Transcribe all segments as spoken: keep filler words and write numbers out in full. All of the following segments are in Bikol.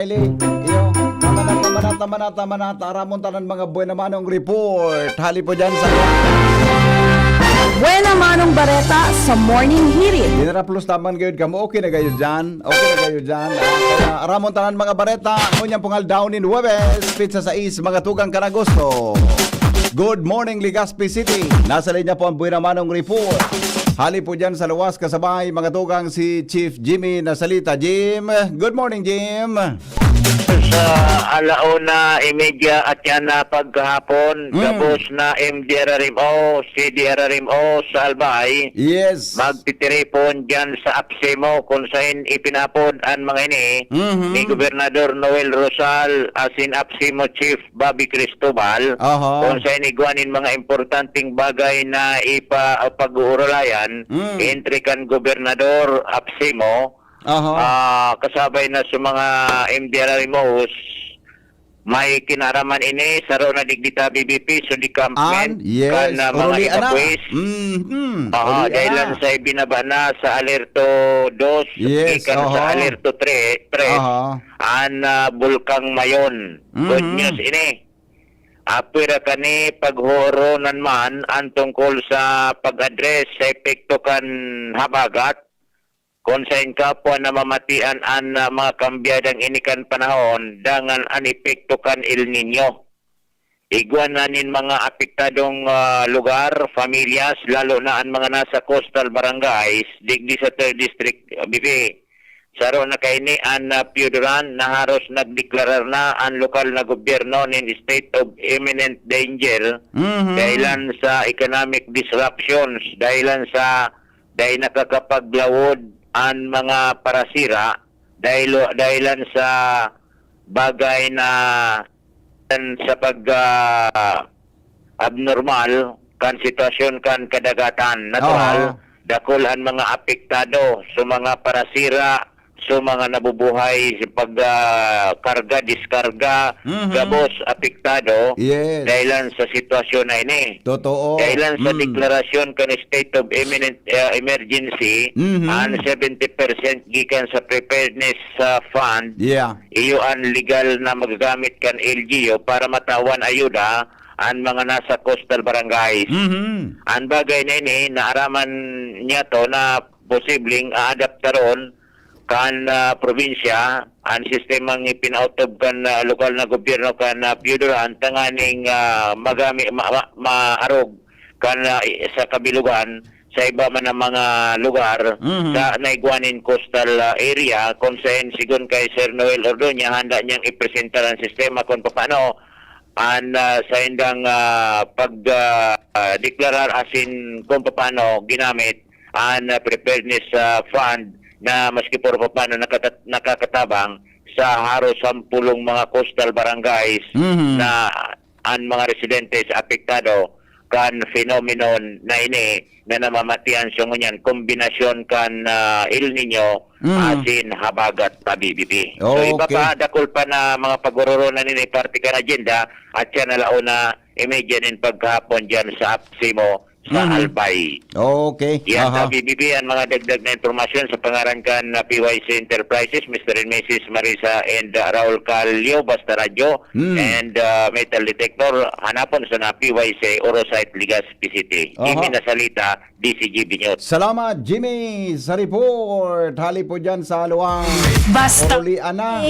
Eli, iyo, tama na, tama na, tama na, tama na. Taramon tanan mga buena manong report. Hali po dyan sa Buena manong bareta sa Morning Hirit. Dinaraplos taman gayud kamo. Okay na gayud dyan. Okay na gayud dyan. Ah, kaya aramon tanan mga bareta. Ngunyan pong aldaw nin Huwebes, pitsa sais, mga tugang kan Agosto. Good morning, Legazpi City. Nasa linya po ang Buena Manong Report. Hali po dyan sa luwas kasabay, mga tugang, si Chief Jimmy Nasalita. Jim, good morning, Jim. Sa alauna y media at yan na pagkahapon, Mm. gabos na M D R R M O, C D R R M O sa Albay, Yes. magtitiripon dyan sa APSEMO kung saan ipinapod an mga ini Mhm. ni Gobernador Noel Rosal asin APSEMO Chief Bobby Cristobal, Aha. kung saan igwa nin mga importanteng bagay na ipa-, pag-uurulayan Mm. entre kan Gobernador, APSEMO, Aha. ah, kasabay na sa mga M D R R M Os, may kinaraman ini, saro na digdi ta B B P, so decampment, An, yes. kan, ah, mga Urulian na. evacuees. Mhm. Aha, Urulian dahil na. lang sa ibinaba na sa Alerto dos, Yes, gikan sa aha. Alerto tres, tres, Aha. an, ah, Bulkang Mayon. Good Mhm. news ini. Apwera kani paghuoronan man an tungkol sa pag-address sa epekto kan habagat, kung saen kapwa namamatian an, ah, mga kambyadang ini kan panahon, dangan an epekto kan El Niño. Igwa na nin mga apektadong, ah, lugar, familyas, lalo na an mga nasa coastal barangays, digdi sa third District, ah, B P. Saro na kaini an, ah, Pioduran na haros nagdeklarar na an lokal na gobyerno nin state of imminent danger Mhm. dahilan sa economic disruptions, dahilan sa dahil nakakapaglawod an mga parasira, dahil, dahilan sa bagay na sa pag, ah, abnormal kan sitwasyon kan kadagatan. Natural, Oo. dakul an mga apektado sa mga parasira, sa mga nabubuhay sa pag, ah, karga, diskarga, Mhm. gabos apektado Yes. dahilan sa sitwasyon na ini. Totoo. Dahilan sa Mm. deklarasyon kan state of imminent, ah, emergency, Mhm. an seventy percent gikan sa preparedness, ah, fund, Yeah. iyo an legal na magagamit kan L G U para matawan ayuda an mga nasa coastal barangays. Mhm. An bagay na ini, naaraman niya to na posibleng aadaptaron kan, ah, probinsya an sistemang ipinautob kan, ah, lokal na gobyerno kan, ah, Pioduran tanganing, ah, magami, ma-, ma-, maarog kan, ah, i-, sa kabilugan sa iba man ang mga lugar Mhm. sa naigwanin coastal, ah, area, kung saan, sigon kay Sir Noel Ordoña, handa niyang ipresentar ang sistema kung paano an, ah, saindang, ah, pag, ah, ah, deklarar asin kung paano ginamit an, ah, preparedness, ah, fund na maski puro paano nakata-, nakakatabang sa haros sampulong mga coastal barangays Mhm. na an mga residente sa apektado kan phenomenon na ini na namamatian sa ngunyan kombinasyon kan, ah, El Niño Mm. asin habagat pa B B P. So, iba Okay. pa, dakul pa na mga pag-uroronan ini parte kan agenda at siya na laon na imedya nin paghapon dyan sa APSEMO sa Mhm. Albay. Okay. Yan, Aha. sa B B P, ang mga dagdag na impormasyon sa pangaran kan, ah, P Y C Enterprises, Mister and Missus Marisa and, ah, Raul Calio, Basta Radyo, Mm. and, ah, Metal Detector, hanapon sa na P Y C, Orosite, Legazpi City. Aha. Jimmy Nasalita, D C G B News. Salamat, Jimmy, sa report. Hali po dyan sa Luang. Basta Urulian na.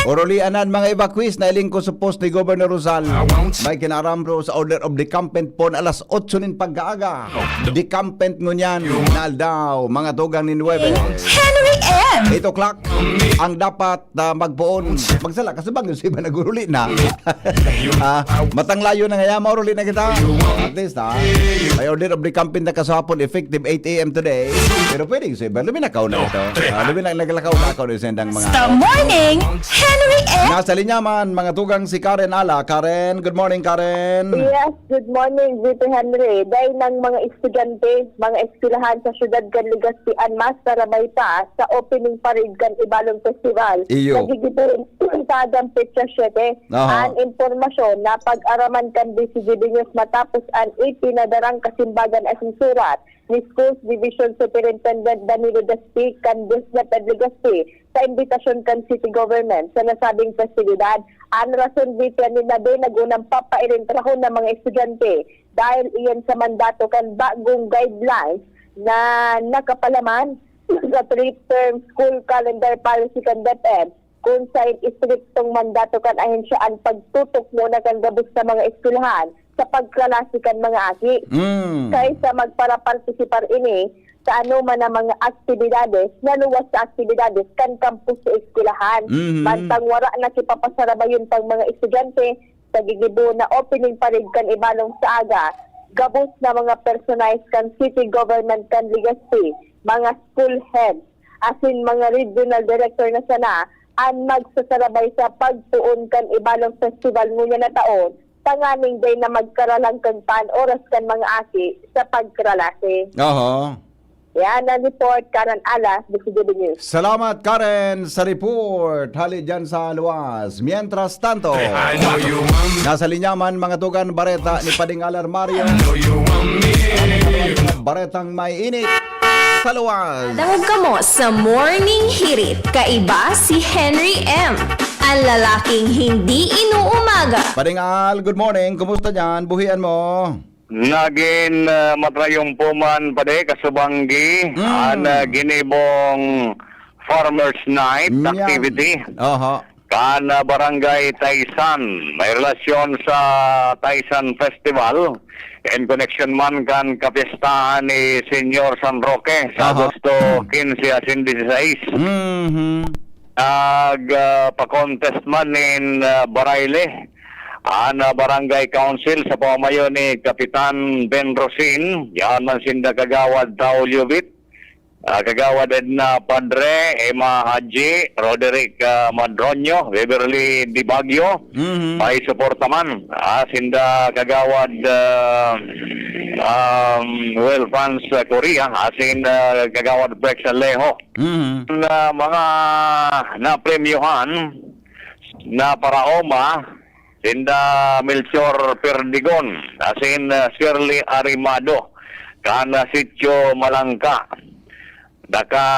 Urulian na ang mga evacuees na iling ko sa post ni Governor Rosal. May kinaram po sa order of decampment po na alas otso nin pagkaaga. Decampment ngunyan na aldaw, mga tugang nin Huwebes. Henry M. Eight o'clock ang dapat na magpoon. Magsala, kasi bang yung iba naguruli na. Ah, matanglayo na ngaya, mauruli na kita. At least, ha? May order of decampment na kasapon, effective eight A M today. Pero pwede yung iba, luminakaw na ito. Ah, luminakaw, naglakaw na ako sa sendang mga Basta Morning, Henry M. Nasa linya man, mga tugang si Karen Ala. Karen, good morning, Karen. Yes, good morning, V P Henry. Dahil ng mga estudyante, mga eskwelahan sa siyudad kan Legazpi an mas taramay pa sa opening parade kan Ibalon Festival. Iyo. Nagigibohon sa Adam Petsa siete. Aha. An impormasyon na pag-araman kan D C G B News matapos an ipinadarang kasimbagan asin surat ni Schools Division Superintendent Danilo Daspi kan DepEd Legazpi sa imbitasyon kan city government sa nasabing festividad. An rason, V P N, na dai nagunang papairintrahon na mga estudyante dahil iyan sa mandato kan bagong guidelines na nakapalaman sa three-term school calendar policy kan DepEd, kun saen istriktong mandato kan ahensya an pagtutok muna kan gabos na mga eskwelahan sa pagkalasi kan mga aki. Mm. Kaysa magparapartisipar ini sa anoman na mga aktibidades na luwas sa aktibidades kan kampus sa eskwelahan. Mhm. Mantang wara nakipapasarabayon pang mga estudyante sa gigibo na opening parade kan Ibalong sa aga, gabos na mga personahe kan city government kan Legazpi, mga school heads, asin mga regional director na sana an magsasarabay sa pagpoon kan Ibalong Festival ngunyan na taon, tanganing dai na magkaralang kan pan-oras kan mga aki sa pagkalasi. Oho. Yan ang report, Karen Alas, D C G B News. Salamat, Karen, sa report. Hali dyan sa luwas. Mientras tanto, nasa linya man mga tugang bareta ni Pading Alar Mario. Baretang may init sa luwas. Dangog kamo sa Morning Hirit. Kaiba si Henry M, ang lalaking hindi inuumaga. Pading Al, good morning. Kumusta dyan? Buhian mo? Nagin, ah, matrayumpo man, padi, kasubanggi, Mm. an, ah, ginibong Farmers Night Yan. activity. Oho. Kan, ah, Barangay Taysan, may relasyon sa Taysan Festival, in connection man kan kapistahan ni Señor San Roque sa Aha. Agosto quince asin dieciséis. Mhm. Nag, ah, pa-contest man nin, ah, barayle an, ah, Barangay Council sa pamamayo ni Kapitan Ben Rosin, yaon man sinda Kagawad Tao Liubit, ah, Kagawad Edna Padre, Emma Haji, Roderick, ah, Madronio, Beverly Di Baguio. Mhm. May suporta man, ah, sinda Kagawad, ah, um, Will Franz Korea, asin, ah, Kagawad Rex Alejo. Mhm. Na mga napremyohan na paraoma, sinda Melchor Perdigon, asin, ah, Shirley Arimado, kan, ah, Sitio Malangka. Naka,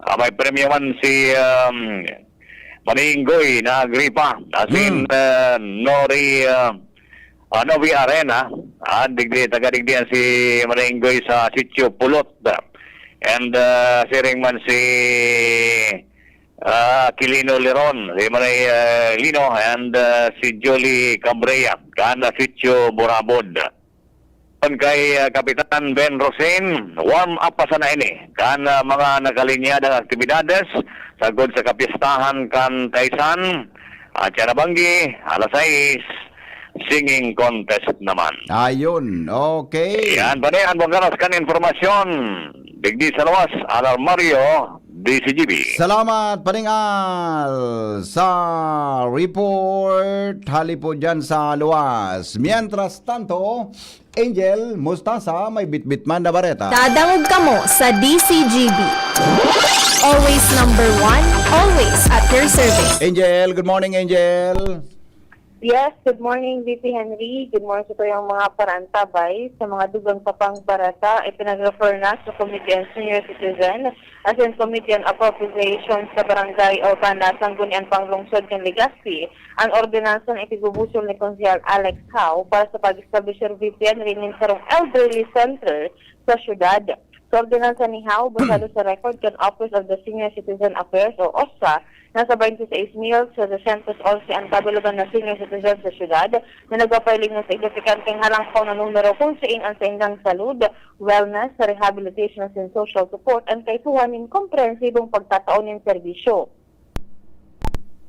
ah, may premyo man si, um, Maninggoy na Agripa, asin, Hmm. ah, Nori, ah, ah, Novi Arena. Ah, digdi, taga digdi yan si Maninggoy sa Sitio Pulot. And, ah, siring man si, ah, Aquilino Leron, si Manay, ah, Lino, and, ah, si Jolie Cabrea, kan Sitio Burabod. Ayon kay, ah, Kapitan Ben Rosin, warm up pa sana ini kan, ah, mga nakalinyadang aktibidades sagkod sa kapistahan kan Taysan. At siya nabanggi, alas sais, singing contest naman. Ayun, okay. Yan, pare, an banggaras kan impormasyon. Digdi sa luwas, Alarmario, D C G B. Salamat, Paningal, sa report. Hali po dyan sa luwas. Mientras tanto, Angel Mustasa, may bitbit man na bareta. Dadangog kamo sa D C G B. Always number one, always at your service. Angel, good morning, Angel. Yes, good morning, V P Henry. Good morning sa tuyang mga paraantabay. Sa mga dugang pa pang bareta, ipinag-refer na sa Committee on Senior Citizen, asin Committee on Appropriations sa Barangay Urbana, Sangguniang Panglungsod kan Legazpi, an ordinansa na ipigbubusol ni Konsehal Alex Hao para sa pag-establishir, V P Henry, nin sarong elderly center sa syudad. Sa ordinansa ni Hao, basado sa record kan Office of the Senior Citizen Affairs o OSSA, nasa twenty-six mil setecientos onse an kabilugan na senior citizen sa syudad na nagpapahilingnon sa identifikanteng halangkaw na numero kun sain an saindang salud, wellness, rehabilitation asin social support an kaipuhan nin komprehensibong pagtatao nin serbisyo.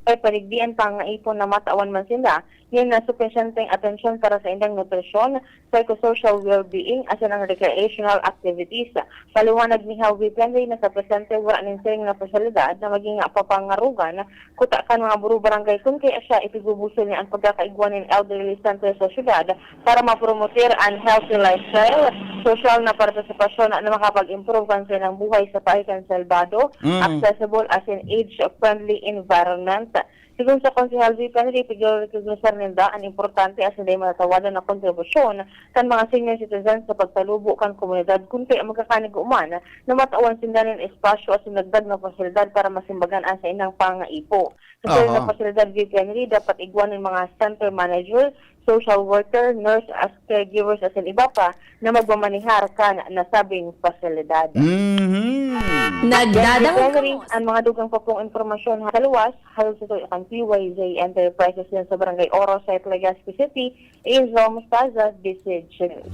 Kay panigdi an pangaipon na matawan man sinda nin supisyenteng atensyon para sa indang nutrisyon, psychosocial well-being, asin ang recreational activities. Paliwanag ni Hao, V P Henry, na sa presente wala nin siring na pasyalidad na magin papangarugan kuta kan mga buro-barangay, kun kaya siya ipigbubusol niya an pagkakaigwa nin elderly center sa syudad para mapromotir an healthy lifestyle. Sosyal na partisipasyon na makapag-improve kan saindang buhay sa paagi kan salbado, Mm. accessible asin age-friendly environment. Sigon sa Konsehal Vivian Rey, pigrerekognosar ninda an importante asin dai matatawadan na kontribusyon kan mga senior citizens sa pagpalubo kan komunidad, kun kaya magkakanuman na matawan sinda nin espasyo asin dagdag na pasilidad para masimbagan an saindang pangaipo. Sa sayo na Aha. pasilidad, Vivian Rey, dapat igwa nin mga center manager, social worker, nurse, as caregivers, asin iba pa na magmamanehar kan nasabing pasilidad. Mhm. Nagdadangog Henry, kamos. Ang mga dugang pa pong impormasyon ha, sa luwas, hatod sa tuyo kan P Y Z Enterprises yan sa Barangay Oro, sa Legazpi City, Angel Mostaza, D C H News.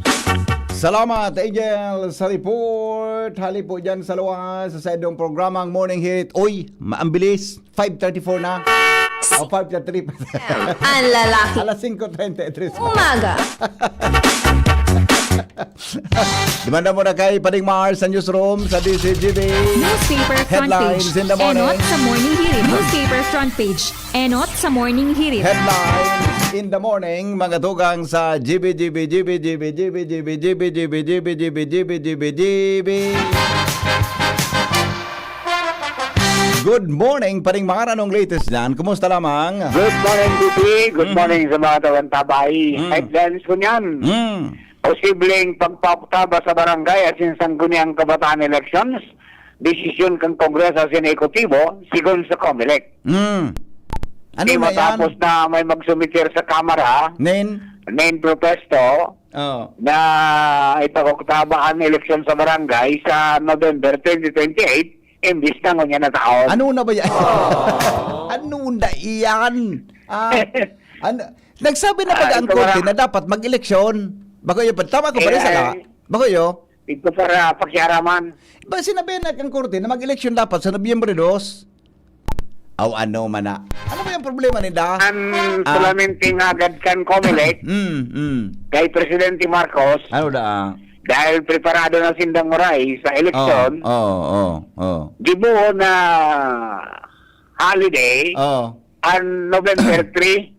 Salamat, Angel, sa report. Hali po dyan sa luwas, sa saydong programang Morning Hit. Uy, maambilis. Five thirty-four na. O, five thirty-three. Ang lalaki. Alas singko treinta y tres. Umaga. Demanda muna kay Pading Mars sa newsroom sa D C G B. Newspaper front Headlines page. In the morning. Enot sa Morning Hirit. Newspaper front page. Enot sa Morning Hirit. Headlines in the morning, mga tugang sa G B, G B, G B, G B, G B, G B, G B, G B, G B, G B, G B, G B, G B. Good morning, Paring Mar. Anong latest dyan? Kumusta lamang? Good morning, Bibi. Good Mhm. morning sa mga taga-Tabay. Mm. Headlines ko niyan. Mm. Posibleng pagpaoktaba sa barangay asin sangguniang kabataan elections, desisyon kan Kongreso asin Ehekutibo, sigon sa Comelec. Mm. Ano Di na yan? matapos na may magsumiter sa Kamara, Nen? nen protesto, Oh. na ipag-oktaba an eleksyon sa barangay sa November twenty twenty-eight, imbis na ngunyan na taon. Ano na ba yan? Ano na iyan? Ah, ano, nagsabi na ba Ah, ang ito korte na. na dapat mag-eleksyon? Bako yun, tama ko pala Eh, sala. ay. Bako yun? Ito para pakiaraman. Ba, sinabi na kang korte na mag-eleksyon dapat sa Nobyembre dos? Aw, ano man na? Ano ba yung problema ni Da? An Ah. solamente nga agad kan Comelec, Mm, mm. kay Presidente Marcos, Ano da? dahil preparado na sindang maray sa eleksyon, Oh, oh, oh, oh. gibohon na holiday, Oh. an November three,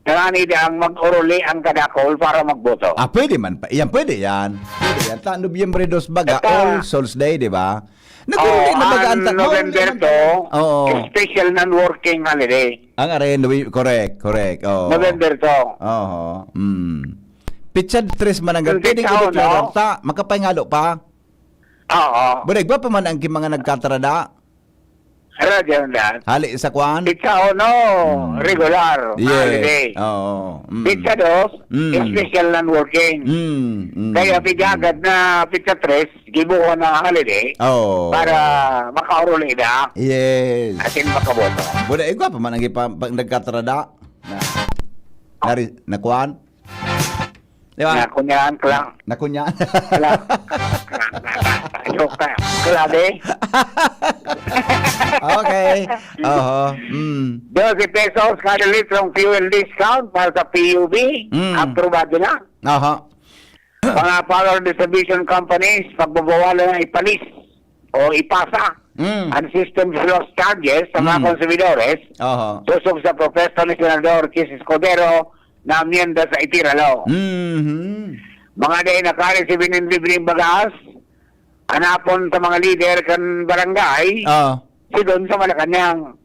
tanani da ang mag-oruli ang kadakol para magboto. Ah, pwede man pa. Yan, pwede yan. Pwede yan. Ta, Nobyembre dos baga, Ito. All Souls Day, di ba? Nag-oruli Oh, na baga ang ang ta-, November mauli man two, pala. Oo. special non-working holiday. Ang are, Nobe-, correct, correct. Oo. November two. Oo. Mm. Pitsa tres man ang Yung pwede pitsa ko deklarar uno. ta, makapahingalo pa. Oo. Bulag, ba pa man ang ki-, mga nagkatrada? Ano, John Dan? Hali sa kwan? Pitsa uno, Hmm. regular, Yes. holiday. Oo. Mm. Pitsa dos, Mm. special non-working. Mm, mm, Kaya mm. pigagad na pitsa tres, gibuo na holiday Oo. para makaoruli na Yes. asin makaboto. Bulag, igwa pa man ang ipa-, pag nagkatrada. Na, nari-, na kwan? Di ba? Nakunyahan ka lang. Nakunyahan. Wala. Joke ka. Grabe. Okay. Oho. Mm. Dose pesos kada litrong fuel discount para sa P U B. Mm. Aprobado na. Aha. Mga power distribution companies, pagbabawalan na ipalis o ipasa Mm. ang system loss charges sa mga Mm. konsumidores, Oho. sosog sa propuesta ni Senador Chiz Escudero na amyenda sa Itira Law. Mhm. Mga dai nakareceive nin libreng bagas, hanapon sa mga lider kan barangay, Ah. sidon sa Malacañang.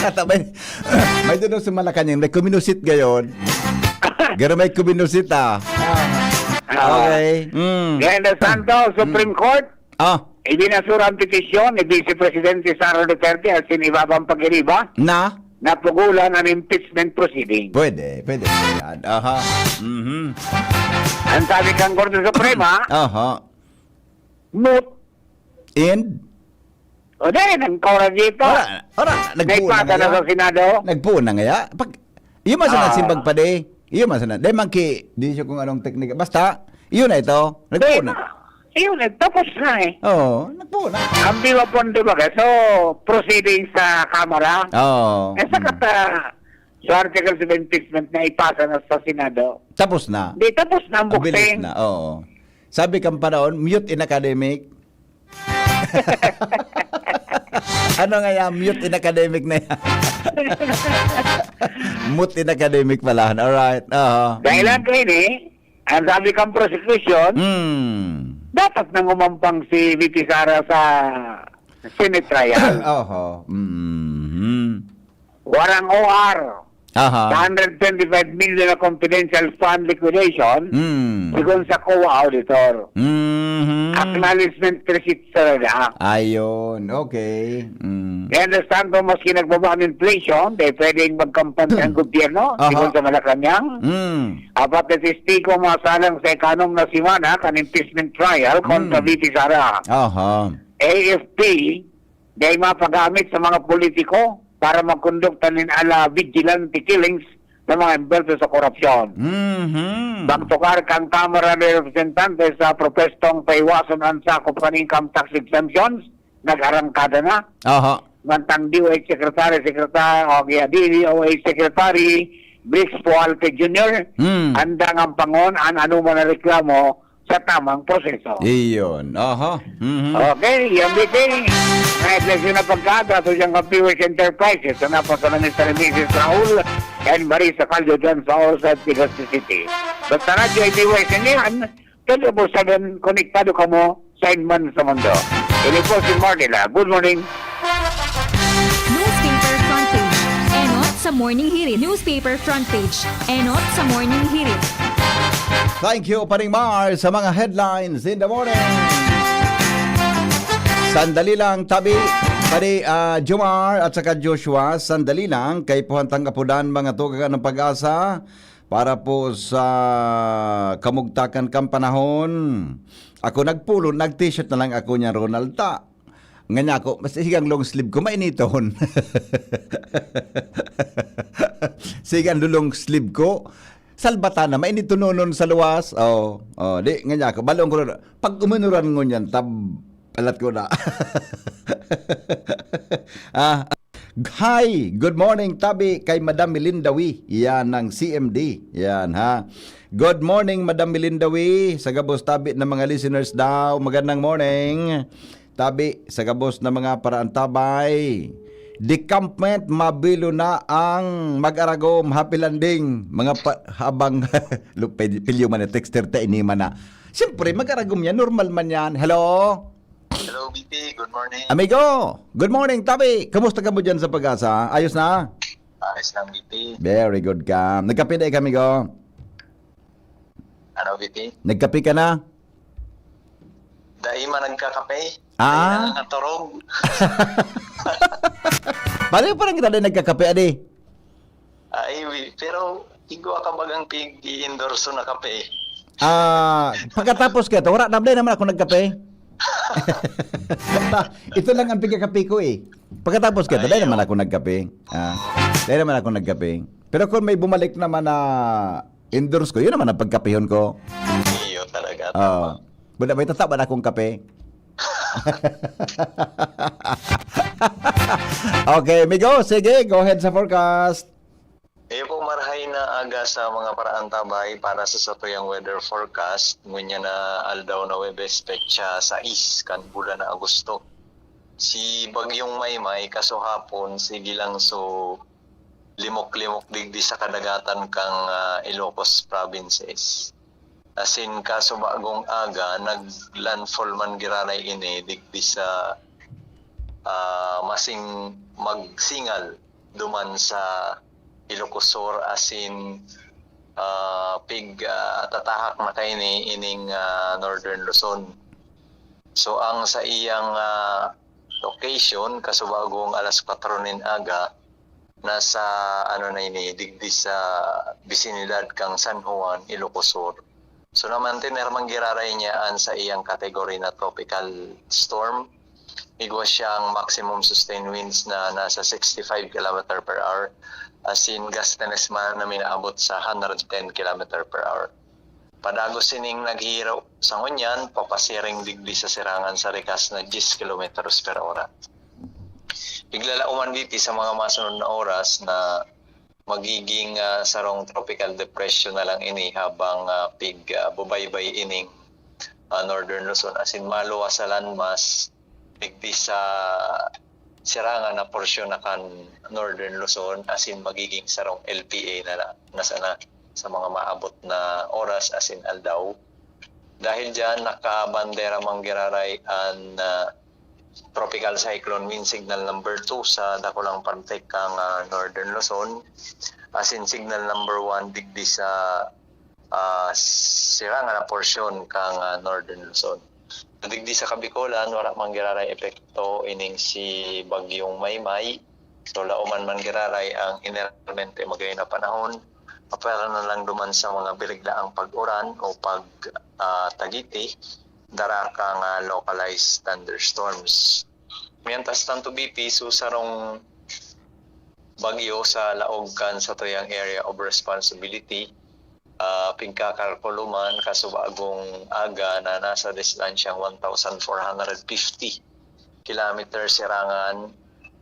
Ata may, may doon sa Malacañang, may kuminusit gayon. Garo may kuminusit, ah. Ah. Okay. Mm. Glenda Santos, Supreme Mm. Court, Ah. ibinasura ang petisyon ni Vice Presidente Sara Duterte at sinibabang pag-iriba Na? na pugulan ang impeachment proceeding. Pwede, pwede yan. Aha. Mhm. Ang sabi kang Korte Suprema, Aha. moot. And? O, dahil ang Cora dito, Ora, ora, nagbuo na naipasa na ngaya. sa Senado. Nagbuo na ngaya. Pag, iyo man sana Ah. simbag pa di. Iyo man sana. Di man ki, di siya kung anong teknika. Basta, yun na ito. Nagbuo Di na. na. Yun, nagtapos na eh. Oo, nagbuo na. Ang biwa po, di ba? So, proceeding sa Kamara. Oo. Eh, sa Mm. kata, sa articles of impeachment na ipasa na sa Senado. Tapos na. Di, tapos na ang Ang bilis boxing. na, oo. Sabi kang panahon, mute in academic. Ano nga yan? Mute in academic na yan. Mute in academic pala. Alright. Oo. Dahil Mm. lang kayo ni, ang sabi kang prosecution, Mm. Dapat nang umampang si V P Sara sa Senate trial. Oho. Mm-hmm. Warang O R. Aha. Sa hundred twenty-five million na confidential fund liquidation, Mm. sigon sa COA auditor. Mm-hmm. Acknowledgement receipt talaga. Ayun. Okay. Mm. I understand ko, maski nagbaba ang inflation, dahil pwedeng magkampante ang gobyerno, Aha. sigon sa Malacañang. Mm. Apat na testigo masalang sa ikanom na semana kan impeachment trial kontra Mm. V P Sara. Aha. A F P, dahil mapagamit sa mga politiko para magkondukta nin ala vigilante killings ng mga envuelto sa korupsyon. Mhm. Pagtukar kan Kamara de Representantes sa propwestong paiwason ang sakop kan income tax exemptions, nag-arangkada na. Aha. Mantang D O H Secretary, Secretary, o kaya D O H Secretary, Briggs Pualte Junior, Hmm. handang ampangon an anoman na reklamo sa tamang proseso. Iyon. Aha. Mhm. Okay, yan, B T. May blessing na pagkada sa siyang Viewers Enterprises. Sa napasa na Mister and Missus Raul and Marisa Caldo dyan sa Osa, Legazpi City. Basta radyo ay D Y S N yan, twenty-four seven, konektado kamo sa inman sa mundo. Ini po si Marnila. Good morning. Newspaper Front Page. Enot sa Morning Hirit. Newspaper Front Page. Enot sa Morning Hirit. Thank you, Paring Mar, sa mga headlines in the morning. Sandali lang, tabi, pare, ah, Jomar at saka Joshua, sandali lang, kay puhantang kapudan, mga tugagan ng pag-asa, para po sa kamugtakan kang panahon. Ako nagpulot, nag-t-shirt na lang ako niya, Ronald, ta. Nganyan ako, mas sigang long sleeve ko, mainiton. Sigang long sleeve ko, salbata na, mainitononon sa luwas. Oh, oh, di, nganyan ako, balong ko, pag umunuran ngunyan, tab, alat ko na. Ah, hi, good morning, tabi kay Madam Melinda Wee. Yan, ng C M D. Yan, ha. Good morning, Madam Melinda Wee. Sa gabos tabi ng mga listeners daw, magandang morning. Tabi, sa gabos na mga paraantabay. Decampment, mabilo na ang mag-aragom. Happy landing, mga pa, habang, lu-, pil-, pilyo man na, texter ta, ini man na. Siyempre, mag-aragom yan. Normal man yan. Hello? Hello, B P. Good morning. Amigo, good morning, tabi. Kamusta ka mo dyan sa pag-asa? Ayos na? Ayos lang, B P. Very good ka. Nagkape na ka, amigo? Ano, B P? Nagkape ka na? Dai man nagkakape. Ah? Dai na nangaturog. Bali, parang kita din nagkakape, adi? Ay, wi-, pero igwa ka bagang pig-i-endorso na kape? Ah, pagkatapos ka, wala na, dai naman ako nagkape. Ito lang ang pagkakape ko eh. Pagkatapos ka, dai Ayaw. naman ako nagkape. Ah, dai naman ako nagkape. Pero kung may bumalik naman na endorse ko, yun naman ang pagkapihon ko. Iyo talaga, Oo. tama. Wala, may tataban akong kape. Okay, amigo, sige, go ahead sa forecast. Iyo po, marahay na aga sa mga paraantabay para sa satuyang weather forecast. Ngunyan na aldaw na Huwebes, petsa sais kan bulan na Agosto. Si Bagyong Maymay, kasuhapon, sige lang so limok-limok digdi sa kadagatan kan, ah, Ilocos provinces. Asin kasubagong aga, nag-landfall man giraray ini digdi sa, ah, masing magsingal duman sa Ilocos Sur asin, ah, pig, ah, tatahak na kaini ining, ah, Northern Luzon. So, ang sa iyang, ah, location, kasubagong alas kwatro nin aga, nasa, ano na ini, digdi sa bisinidad kang San Juan, Ilocos Sur. So, namantener man giraray niya an sa iyang category na tropical storm. Igwa siyang maximum sustained winds na nasa sixty-five kilometer per hour, asin gustiness man na minaabot sa hundred ten kilometer per hour. Padagos sining naghihiro sa ngunyan, papasiring digdi sa sirangan sa rikas na diyes kilometros per ora. Piglalauman diti sa mga masunod na oras na magiging, ah, sarong tropical depression na lang ini habang, ah, pig, ah, bubaybay ining, ah, Northern Luzon. Asin maluwas sa landmass, digdi sa sirangan na porsyon na kan Northern Luzon, asin magiging sarong L P A na, na, na sana sa mga maabot na oras asin aldaw. Dahil diyan, nakabandera man giraray an, ah, Tropical Cyclone Wind Signal number two sa dakulang parte kan, ah, Northern Luzon, asin signal number one digdi sa, ah, sirangan na porsyon kan, ah, Northern Luzon. Digdi sa Kabikolan, wala man giraray epekto ining si Bagyong Maymay. So, laoman man giraray ang ineralmente magayon na panahon, apwera na lang duman sa mga birigdaang pag-uran o pag, ah, tagiti, dara kan, ah, localized thunderstorms. Mientras tanto, B P, so sarong bagyo sa laog kan satuyang area of responsibility, ah, pigkakalkulo man, kasubagong aga na nasa distansyang one thousand four hundred fifty kilometer sirangan,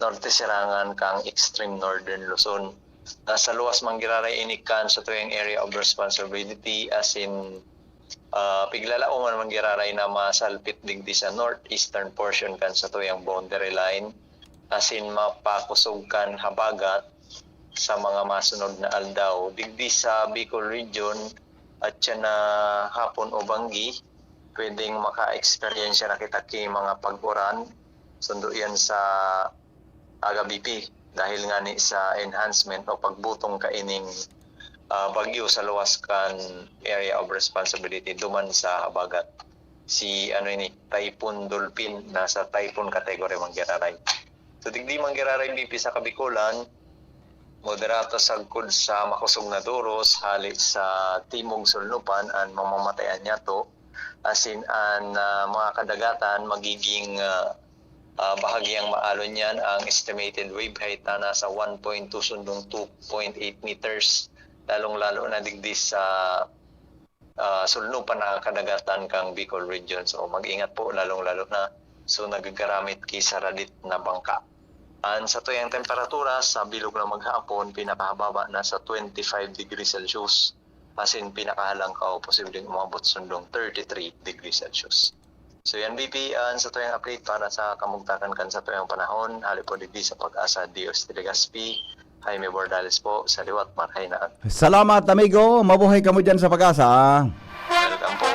norte sirangan kan extreme northern Luzon. Nasa luwas man giraray ini kan satuyang area of responsibility, asin, ah, piglalaoman man giraray na masalpit digdi sa northeastern portion kan satuyang boundary line, asin mapakusog kan habagat sa mga masunod na aldaw. Digdi sa Bicol Region, at siya na hapon o banggi, pwedeng maka-eksperyensya na kita ki mga pag-uran. Sundo yan sa aga B P dahil nga ni sa enhancement o pagbutong kaining, ah, bagyo sa luwas kan area of responsibility duman sa habagat. Si ano ini, Typhoon Dolphin, nasa typhoon category man giraray. So, digdi man giraray B P sa Kabikolan, moderato sagkod sa makosog na doros hali sa timog sulnupan an mamamatayan niyato, asin an, ah, mga kadagatan magiging, ah, ah, bahagyang maalon niyan. Ang estimated wave height na nasa one point two sundong two point eight meters, lalong-lalo na digdi sa, ah, sulnupan na kadagatan kan Bicol Region. So, mag-ingat po, lalong-lalo na so nagagaramit ki sa radit na bangka. An satuyang temperatura sa bilog na maghapon, pinakahababa na sa twenty-five degrees Celsius, asin pinakahalangkaw posibleng umabot sundong thirty-three degrees Celsius. So yan, B P, an satuyang update para sa kamugtakan kan satuyang panahon. Hali po digdi sa Pag-asa, Dios de Legazpi, Jaime Bordales po, sa liwat, marahay na. Salamat, amigo. Mabuhay kamo dyan sa Pag-asa. Welcome po.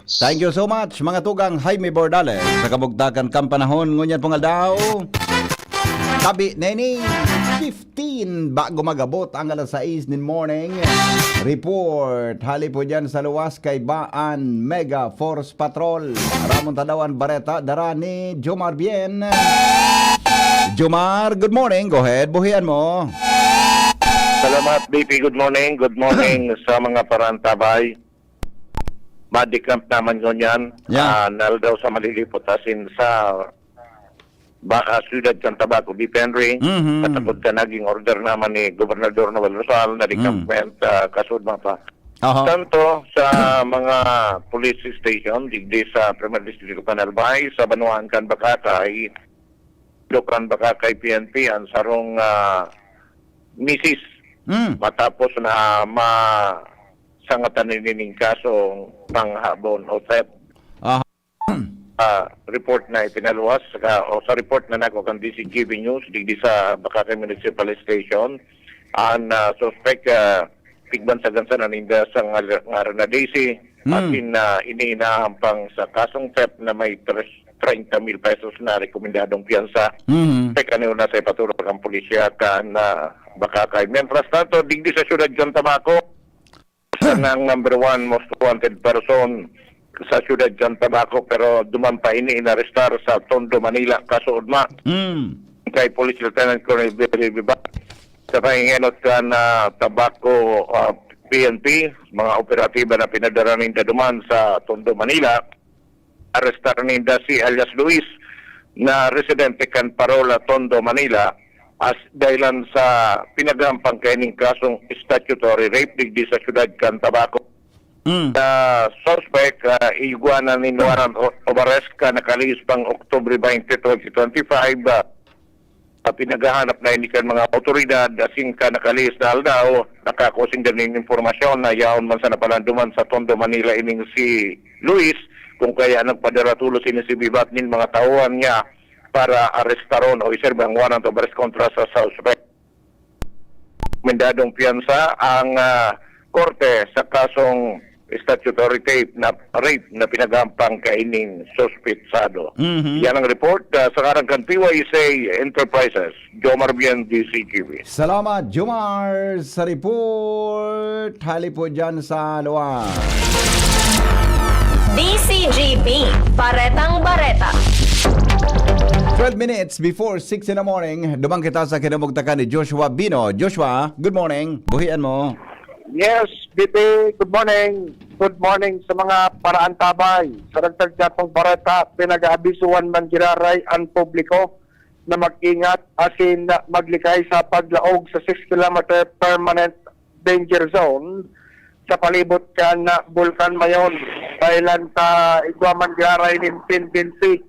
Thank you so much, mga tugang, Jaime Bordales, sa kamugtakan kan panahon ngunyan pong aldaw. Tabi, Neni, fifteen, bago mag-abot ang alas sais nin morning. Report, hali po dyan sa luwas kaiba an Mega Force Patrol. Ramon Tadawan Bareta, dara ni Jomar Bien. Jomar, good morning. Go ahead, buhian mo. Salamat, B P. Good morning. Good morning sa mga parantabay. Body camp naman ngunyan. Yeah. Ah, naldaw sa Malilipot asin sa Baca, Ciudad kan Tabaco, B P Henry. Mhm. Katakod ka naging order naman ni Gobernador Noel Rosal na Mm. decampment, ah, kasud mga pa. Aha. Tanto sa mga police station, digdi sa Primer Distrito kan Albay, sa banwaan kan Bacacay, Lukan Bacacay P N P, ang sarong, ah, misis Mm. matapos na ma-, sangatan nining kasong panghabon o theft. Aha. Ah, report na ipinaluwas, saka, o sa report na nako kan D C G B News, digdi sa Bacacay Municipal Station, ang, ah, suspect, ah, tigbansagan sana ninda sa ngar-, ngaran na D C, Hmm. asin, ah, iniinahampang sa kasong theft na may tres-, treinta mil pesos na rekomendadong piyansa. Mhm. Pekaniyo na sa ipaturok ang pulisya kan, ah, Bacacay. Mientras tanto, digdi sa siyudad kan Tabaco, Siya na ang number one most wanted person sa siyudad kan Tabaco, pero duman pa ini inarestar sa Tondo, Manila, kasuodma Mm. kay Police Lieutenant Colonel Billy Vivar. Sa pangingenot kan Tabaco, ah, P N P, mga operatiba na pinadara ninda duman sa Tondo, Manila, arestar ninda si alias Luis na residente kan Parola, Tondo, Manila, as dahilan sa pinagahampang kaining kasong statutory rape digdi sa siyudad kan Tabaco. Mm. Sa suspect, ah, igwa na nin warrant o-, of arrest kan nakalihis pang Oktubre twenty, twenty twenty-five, ah, Sa pinaghahanap na ini kan mga awtoridad, asin kan nakalihis na aldaw, nakakua sinda nin impormasyon na yaon man sana palanduman sa Tondo, Manila ining si Luis, kung kaya nagpadara tolos ini si Vivar nin mga tauhan niya para arestaron o iserbi ang warrant of arrest kontra sa suspect. Rekomendadong piyansa ang, ah, korte sa kasong statutory rape na, rape na pinagampang kaining suspetsado. Mhm. Yan ang report, ah, sa ngaran kan P Y S A Enterprises, Jomar Bien, D C G B. Salamat, Jomar, sa report. Hali po dyan sa luwa. D C G B, Baretang Bareta. Twelve minutes before six in the morning, dumang kita sa kinamugtakan ni Joshua Bino. Joshua, good morning. Buhian mo. Yes, B P, good morning. Good morning sa mga paraantabay. Sa dagdag natong bareta, pinag-aabisuhan man giraray ang publiko na mag-ingat asin maglikay sa paglaog sa six kilometer permanent danger zone sa palibot kan Bulkan Mayon. Dahilan ta igwa man giraray nin tendency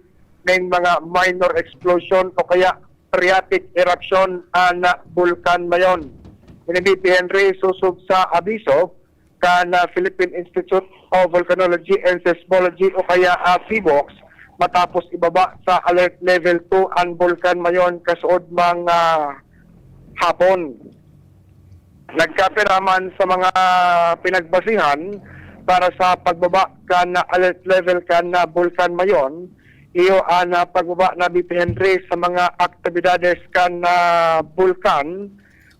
ning mga minor explosion o kaya phreatic eruption an Bulkan Mayon. Ini B P Henry sosog sa abiso kan Philippine Institute of Volcanology and Seismology o kaya, ah, PHIVOLCS matapos ibaba sa alert level two an Bulkan Mayon kasuodmang, ah, hapon. Nagkapira man sa mga pinagbasihan para sa pagbaba kan alert level kan Bulkan Mayon, iyo an, ah, pagbaba na B P Henry sa mga aktibidades kan, ah, bulkan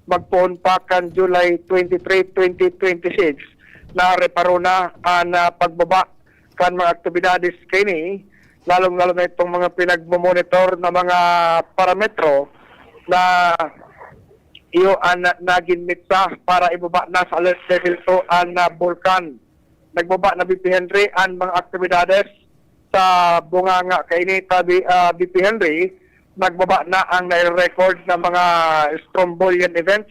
magpoon pa kan July twenty-three, twenty twenty-six, na reparo na an, ah, pagbaba kan mga aktibidades kaini, lalong-lalo na itong mga pinagmo-monitor na mga parametro na iyo an nagin mitsa para ibaba na sa alert level two an, ah, bulkan. Nagbaba na, B P Henry, an mga aktibidades sa bunganga kaini, tabi, ah, B P Henry, nagbaba na ang nai-record na mga Strombolian events,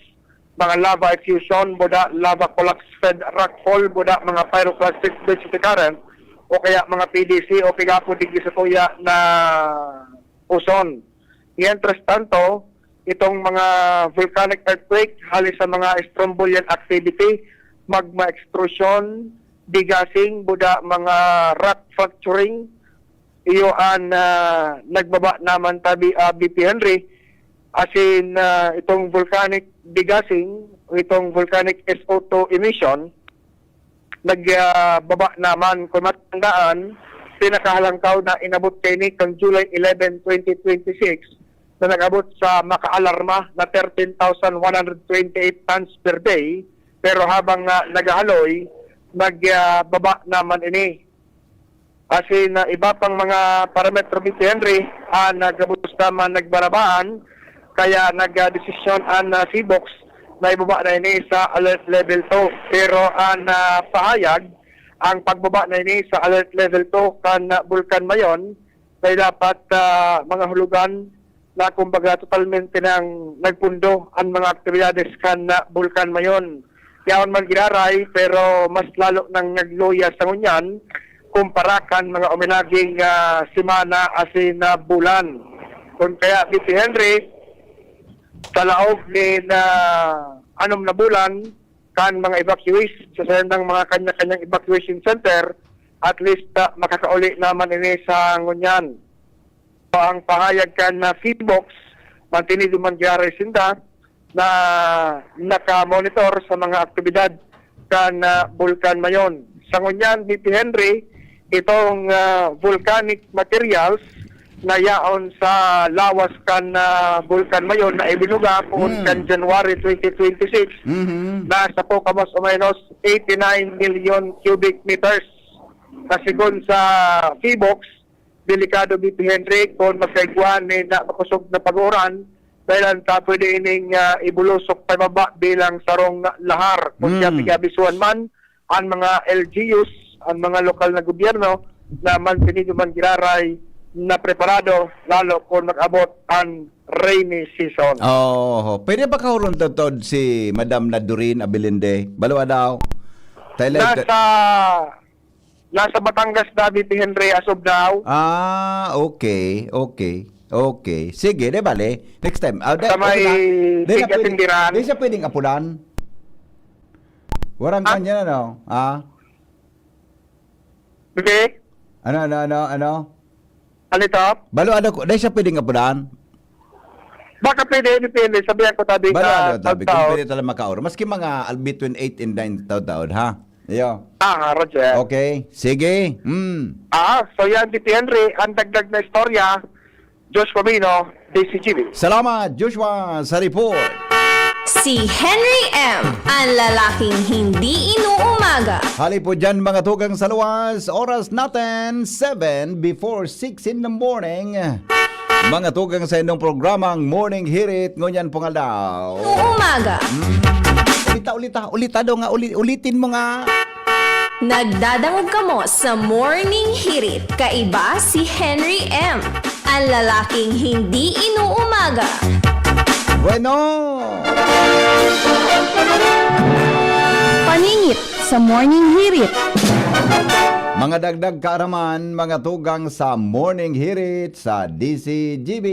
mga lava effusion, buda lava collapse fed rockfall, buda mga pyroclastic density current, o kaya mga P D C o pigapo digdi sa tuya na uson. Mientras tanto, itong mga volcanic earthquake hali sa mga Strombolian activity, magma extrusion, degassing, buda mga rock fracturing, iyo an, ah, nagbaba naman, tabi, ah, B P Henry, asin, ah, itong volcanic degassing, itong volcanic S O two emission, nag, ah, baba naman. Kung matandaan, pinakahalangkaw na inabot kaini kan July eleven, twenty twenty-six, na nag-abot sa makaalarma na thirteen thousand one hundred twenty-eight tons per day, pero habang, ah, naghahaloy, nag, ah, baba naman ini. Asin, ah, iba pang mga parametro, B P Henry, ah, nagabos naman nagbarabaan, kaya nagdesisyon an, ah, PHIVOLCS na ibaba na ini sa alert level two. Pero an, ah, pahayag, ang pagbaba na ini sa alert level two kan, ah, Bulkan Mayon, may dapat, ah, mga hulugan na kumbaga totalmente nang nagpundo an mga aktibidades kan, ah, Bulkan Mayon. Yaon man giraray, pero mas lalo nang nagluya sa ngunyan kumpara kan mga uminaging, ah, semana asin na bulan. Kun kaya, B P Henry, sa laog nin anom na bulan, kan mga evacuees, sa sendang mga kanya-kanyang evacuation center, at least, ah, makakauli naman ini sa ngunyan. So, ang pahayag kan na PHIVOLCS, mantinido man giraray sinda na naka-monitor sa mga aktibidad kan, ah, Bulkan Mayon. Sa ngunyan, B P Henry, itong, ah, volcanic materials na yaon sa lawas kan, ah, Bulkan Mayon na ibinuga poon Hmm. kan January twenty twenty-six, Mhm. nasa po ka mas o menos eighty-nine million cubic meters. Na segun sa PHIVOLCS, delikado, B P Henry, kung magkaigwa nin na makosog na pag-uuran, dahil ang ta pwede ining, ah, ibulusok pababa bilang sarong lahar. Kung Hmm. siya pigabisuhan man, ang mga L G Us, ang mga lokal na gobyerno, na mantinido man giraray na preparado, lalo kung mag-abot ang rainy season. Oo. Pwede ba kahuron totod si Madam Nadoreen Abilinde? Balwa daw. Thailand. Nasa, nasa Batangas na, B P Henry, as of now. Ah, okay, okay. Okay. Sige, di bale. Next time. Ah, di, Sa may okay na. Di na Big pwedeng, Atindiran. Di siya pwedeng apulan. Warang Ah? Kanya na, no? Ah? Sige. Ano, ano, ano, ano? Ano ito? Balo, ano ko, di siya pwedeng apulan? Baka pwede, depende. Sabihan ko tabi Balo, ka, ano, tabi, kung tao. Pwede talaga makaor. Maski mga al-, between eight and nine taon-taon, ha? Yo. Ah, Roger. Okay. Sige. Mm. Ah, so yan, Tito Henry, ang dagdag na istorya, Josh Pamino, D C G B. Salamat, Joshua, sa report. Si Henry M, ang lalaking hindi inuumaga. Hali po dyan, mga tugang sa luwas. Oras natin, seven before six in the morning. Mga tugang sa inyong programang Morning Hirit, ngunyan pong aldaw. Umaga. Hmm. Ulita, ulita, ulita daw nga, uli-, ulitin mo nga. Nagdadangog kamo sa Morning Hirit. Kaiba si Henry M, ang lalaking hindi inuumaga. Bueno. Paningit sa Morning Hirit. Mga dagdag kaaraman, mga tugang sa Morning Hirit sa D C G B.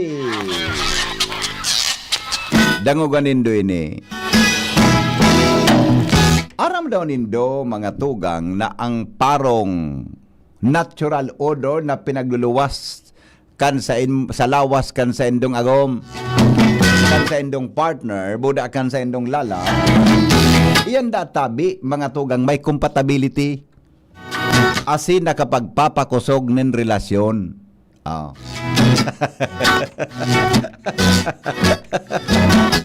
Dangogan nindo ini. Aram daw nindo, mga tugang, na ang parong natural odor na pinagluluwas kan sa in-, sa lawas kan saindong agom, kan saindong partner, buda kan saindong lala, iyan da tabi, mga tugang, may compatibility. Asin nakapagpapakosog nin relasyon. Ah.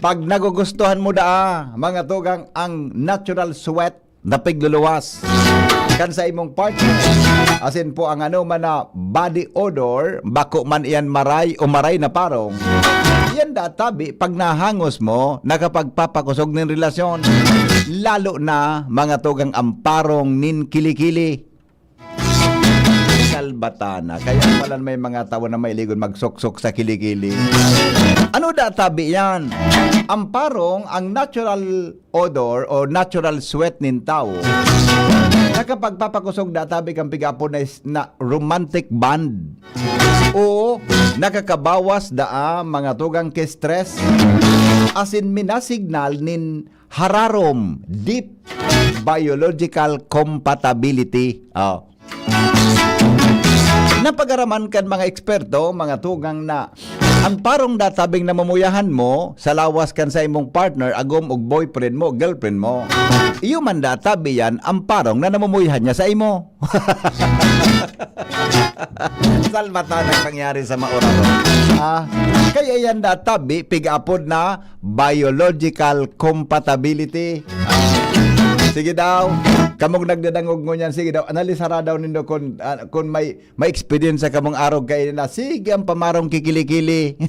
Pag nagugustuhan mo daa, mga tugang, ang natural sweat na pigluluwas kan sa imong partner, asin po ang ano man na body odor, bako man iyan maray o maray na parong, iyan da tabi, pag nahangos mo, nakapagpapakosog nin relasyon. Lalo na, mga tugang, ang parong nin kilikili. Salbatana. Kaya pala may mga tawo na mahilig magsuksok sa kilikili. Ano da tabi yan? Ang parong, ang natural odor o natural sweat nin tawo, nakapagpapakosog da tabi kan piga-apod na is-, na romantic bond. O nakakabawas daa, mga tugang, ki stress. Asin minasignal nin hararom, deep biological compatibility. Oh. Napag-araman kan mga eksperto, mga tugang, na ang parong da tabing namumuyahan mo sa lawas kan sa imong partner, agom og boyfriend mo, girlfriend mo, iyo man da tabi yan ang parong na namumuyahan niya sa imo. Salbatan ang pangyari sa maoraron. Ah, kaya yan da tabi, pig-apod na biological compatibility. Ah, sige daw, kamong nagdadangog ngunyan, sige daw, analisara daw nindo kun, ah, kun may, may experience sa kamong arog kay na, sige ang pamarong kikili-kili.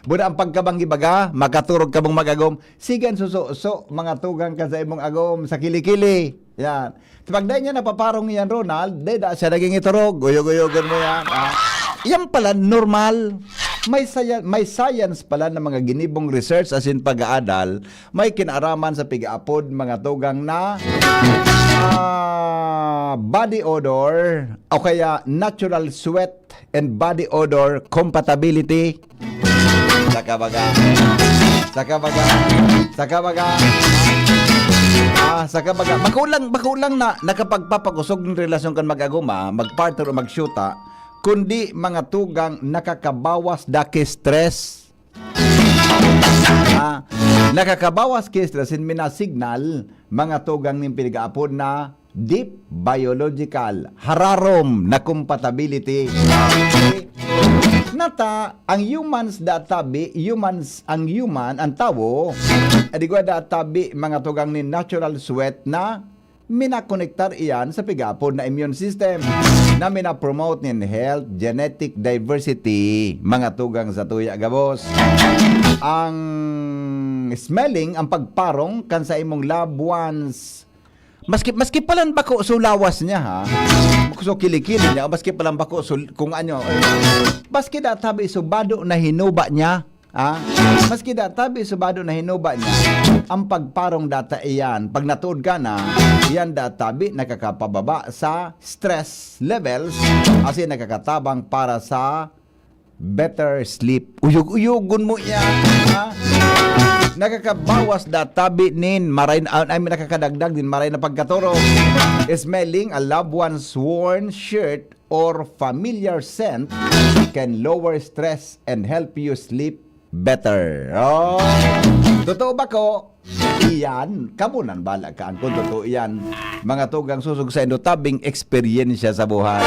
Buda ang pagkabanggi baga, makaturog kamong mag-agom. Sige ang suso-so, mga tugang ka sa imong agom, sa kili-kili. Yan. Pag dai niya napaparong yan, Ronald, dai da siya naging iturog. Uyog-uyogon mo yan. Ah. Yan pala, normal. May saya-, may science pala na mga ginibong research asin pag-aadal, may kinaaraman sa pig-aapod, mga tugang, na, ah, body odor o kaya natural sweat and body odor compatibility. Saka baga. Saka baga. Saka baga. Ah, saka baga. Bako lang, bako lang na nakapagpapakosog ng relasyon kan mag-aguma, mag-partner o magsyuta, kundi mga tugang nakakabawas da ki stress. Ah, nakakabawas ki stress in minasignal, mga tugang nin pinag-aapod na deep biological, hararom na compatibility. Nata, ang humans da tabi, humans, ang human, ang tawo, adigwa da tabi, mga tugang nin natural sweat na minakonektar iyan sa pig-aapod na immune system na minapromote nin health, genetic diversity, mga tugang sa tuya gabos. Ang smelling, ang pagparong kan sa imong loved ones, maski, maski palan bako so lawas niya, ha? Bako so kilikili niya, maski palan bako so kung ano, maski da tabi so bado na hinuba niya, ha? Maski da tabi so bado na hinuba niya, ang pagparong data iyan, pag natuod ka na, iyan da tabi nakakapababa sa stress levels, asin nakakatabang para sa better sleep. Uyog-uyogon mo iyan, ha? Nakakabawas da tabi nin maray na, I mean, nakakadagdag nin maray na pagkaturog. Smelling a loved one's worn shirt or familiar scent can lower stress and help you sleep better. Oh. Totoo ba ko? Iyan, kamo nang bala kan kung totoo iyan. Mga tugang susog sa indo tabing eksperyensya sa buhay.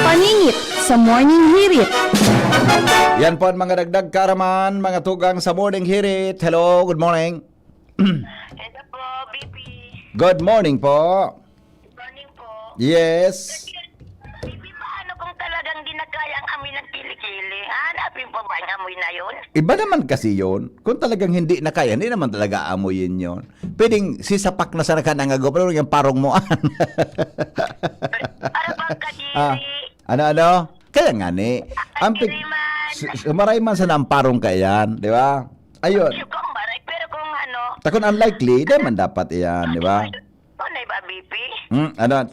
Paningit sa Morning Hirit. Yan po ang mga dagdag karaman, mga tugang sa Morning Hirit. Hello, good morning. Hello po, B P. Good morning po. Good morning po. Yes. Bibi, paano kung talagang di na kaya ang amoy ng kilikili? Hanapin pa ba ang amoy na yun? Iba naman kasi yun. Kung talagang hindi na kaya, hindi naman talaga aamoyin yun. Pwedeng sisapak na sana ka ng agom, pero yung parong mo, Para bang kadiri? Ah, ano, ano? Kaya nga ni, ang pig-, kadiri man. Su-, sumaray man sana ang parong ka yan, di ba? Ayun. Yung kung baray, pero kung ano, Takon unlikely, di man dapat iyan, di ba? Ano ba, B P? Hmm, ano?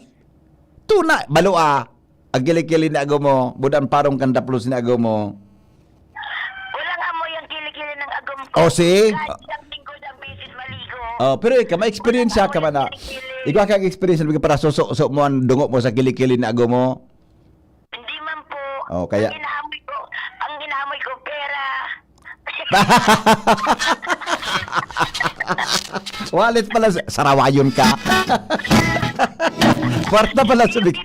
Tuna, balo, ah. Ang kilikili ni agom mo, budan parong kan daplos ni agom mo. Walang amoy ang kilikili ng agom ko. Oh, see? Kahit isang linggo, isang beses maligo. Oh, pero ikaw, may experience ka man na. Walang amoy ang kilikili. Ikaw kang experience na para suso-, so mo ang dungo mo sa kilikili ni agom mo? Hindi man po. Oh, kaya Ang inaamoy ko, ang inaamoy ko, pera. Wallet pala, sa-, sarawayon ka. Kwarta pala sa big-,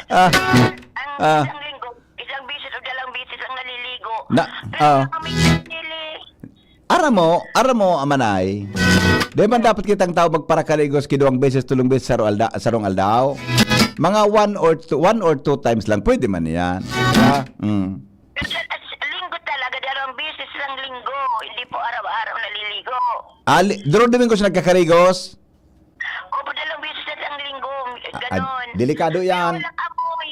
Ang ah, isang ah. linggo, isang bisis o dalawang bisis ang naliligo. Na, Pero ah. Kami pinili. Aram mo, aram mo, Amanay. Di man dapat kitang tao magparakarigos ki duwang beses, tulong beses sa sarong alda-, sarong aldaw? Mga one or two, one or two times lang, pwede man yan. Di ba? Mm. Linggo talaga, dalawang beses lang linggo. Hindi po araw-araw naliligo. Ah, li-, Domingo siya nagkakarigos? Opo, dalawang beses sa isang linggo. Ah, ah, Ganon. Delikado yan. Kaya walang amoy.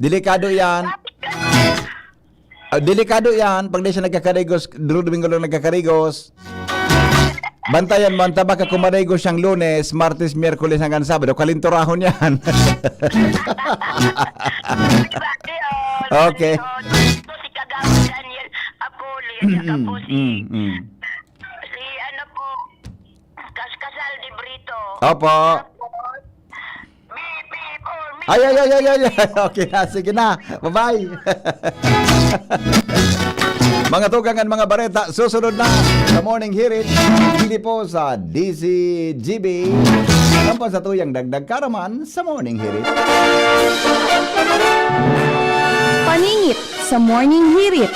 Delikado yan. Bakit ganon? Ah, delikado yan. Pag di siya nagkakarigos, Domingo lang nagkakarigos. Bantayan mo, ang tabak ako marigos siyang Lunes, Martes, Miyerkules hanggang Sabado. Kalinturahon yan. Bakit, oh, Okay. Ito si Kagawad Daniel Apoli, at saka po si, Mm, mm. si ano po, Kas-, Kasal de Brito. Opo. Tapos, Bibi Paul, Ay, ay, ay, ay, ay, ay. Okay na, sige na. Bye-bye. Mga tugang, mga bareta, susunod na sa Morning Hirit. Hindi po sa D Z G B. Ang pa sa tuyang dagdag karaman sa Morning Hirit. Paningit sa Morning Hirit.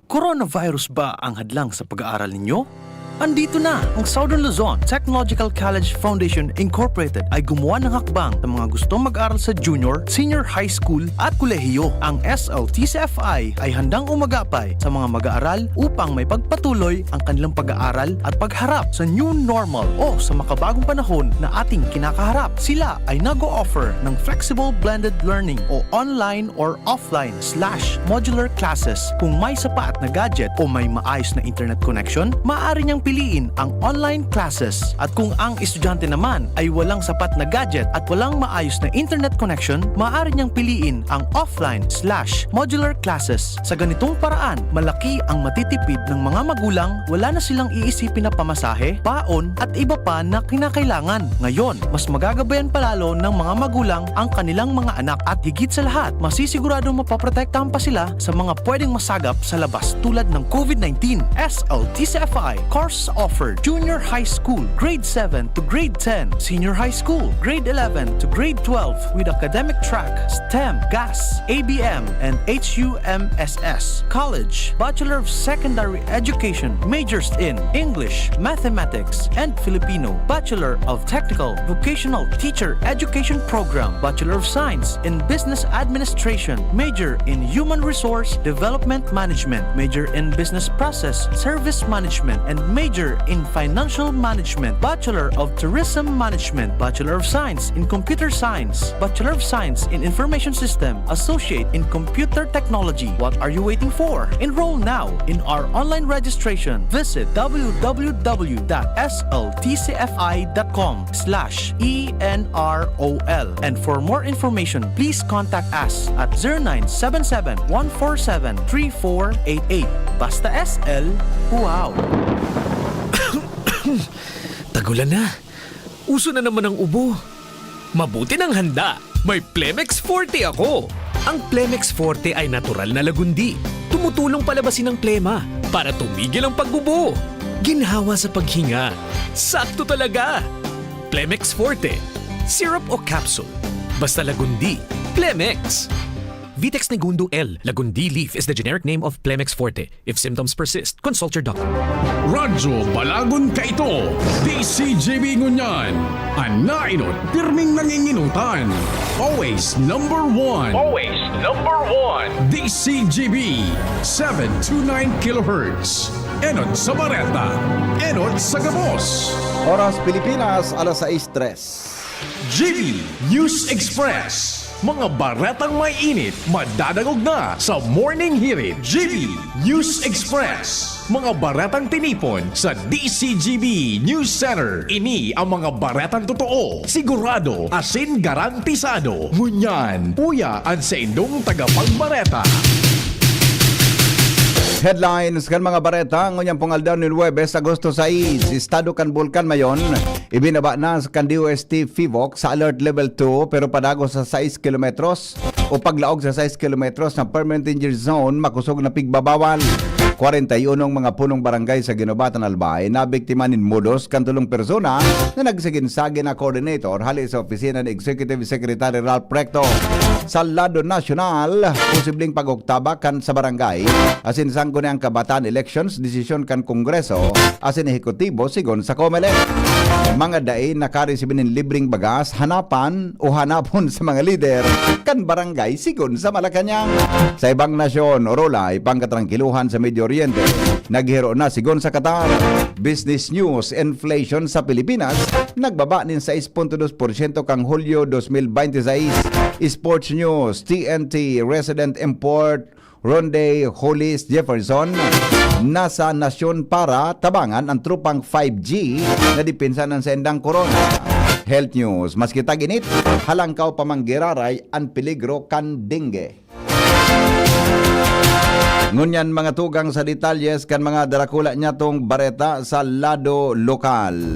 Coronavirus ba ang hadlang sa pag-aaral ninyo? Andito na! Ang Southern Luzon Technological College Foundation Incorporated ay gumawa ng hakbang sa mga gustong mag-aral sa junior, senior high school at kolehiyo. Ang S L T C F I ay handang umagapay sa mga mag-aaral upang maipagpatuloy ang kanilang pag-aaral at pagharap sa new normal o sa makabagong panahon na ating kinakaharap. Sila ay nag-o-offer ng flexible blended learning o online or offline slash modular classes. Kung may sapat na gadget o may maayos na internet connection, maaari niyang piliin ang online classes. At kung ang estudyante naman ay walang sapat na gadget at walang maayos na internet connection, maaari niyang piliin ang offline slash modular classes. Sa ganitong paraan, malaki ang matitipid ng mga magulang, wala na silang iisipin na pamasahe, baon, at iba pa na kinakailangan. Ngayon, mas magagabayan pa lalo ng mga magulang ang kanilang mga anak at higit sa lahat, masisiguradong mapoprotektahan pa sila sa mga pwedeng masagap sa labas tulad ng COVID nineteen. S L T C F I courses offered: junior high school, grade seven to grade ten, senior high school, grade eleven to grade twelve, with academic track, STEM, GAS, A B M, and H U M S S. College, Bachelor of Secondary Education, majors in English, Mathematics, and Filipino, Bachelor of Technical Vocational Teacher Education Program, Bachelor of Science in Business Administration, major in Human Resource Development Management, major in Business Process Service Management, and major in Financial Management, Bachelor of Tourism Management, Bachelor of Science in Computer Science, Bachelor of Science in Information System, Associate in Computer Technology. What are you waiting for? Enroll now in our online registration. Visit w w w dot s l t c f i dot com slash e n r o l. And for more information, please contact us at zero nine seven seven, one four seven, three four eight eight. Basta S L, wow! Tagulan na. Uso na naman ang ubo. Mabuti nang handa. May Plemex Forte ako. Ang Plemex Forte ay natural na lagundi. Tumutulong palabasin ang plema para tumigil ang pagbubo. Ginhawa sa paghinga. Sakto talaga! Plemex Forte. Syrup o capsule. Basta lagundi. Plemex! Vitex Negundo L. Lagundi leaf is the generic name of Plemex Forte. If symptoms persist, consult your doctor. Radyo Balagon kaito, D C G B ngunyan. An nainot, pirming nanginginutan. Always number one. Always number one. D C G B, seven two nine kilohertz. Enot sa bareta, enot sa gabos. Oras Pilipinas, alas sais tres. G B News Express. Mga baretang may init, madadangog na sa Morning Hirit. G B News Express. Mga baretang tinipon sa D C G B News Center. Ini ang mga baretang totoo, sigurado, asin garantisado. Ngunyan, uya an saindong tagapagbareta. Headlines kan mga bareta ngunyan pong aldaw nin Huwebes, Agosto sais. Estado kan Bulkan Mayon, ibinaba na kan D O S T PHIVOLCS sa Alert Level two, pero padagos sa sais kilometros o paglaog sa sais kilometros na permanent danger zone, makosog na pigbabawal. Kwarenta y unong mga punong barangay sa Guinobatan, Albay, nabiktima nin modus kan tolong persona na nagsagin-sagin na coordinator hali sa opisina ni Executive Secretary Ralph Recto. Sa lado nasyonal, posibleng pag-oktaba kan sa barangay asin sangguniang kabataan elections, desisyon kan Kongreso asin Ehekutibo, sigon sa Comelec. Mga dai nakaresibi nin libreng bagas, hanapan o hanapon sa mga lider kan barangay, sigon sa Malacañang. Sa ibang nasyon, orolay, pangkatrankiluhan sa Medio Oriente. Naghiro na, sigon sa Qatar. Business News, inflation sa Pilipinas nagbaba nin sais punto dos porsyento kan Hulyo dos mil bente sais. Sports News, T N T resident import Ronde Hollis Jefferson, nasa nasyon para tabangan ang tropang five G na depensa ng saindang korona. Health News, maski tag-init, halangkaw pa man giraray an peligro kan dengue. Ngunyan, mga tugang sa detalyes kan mga darakula niyatong bareta sa lado lokal.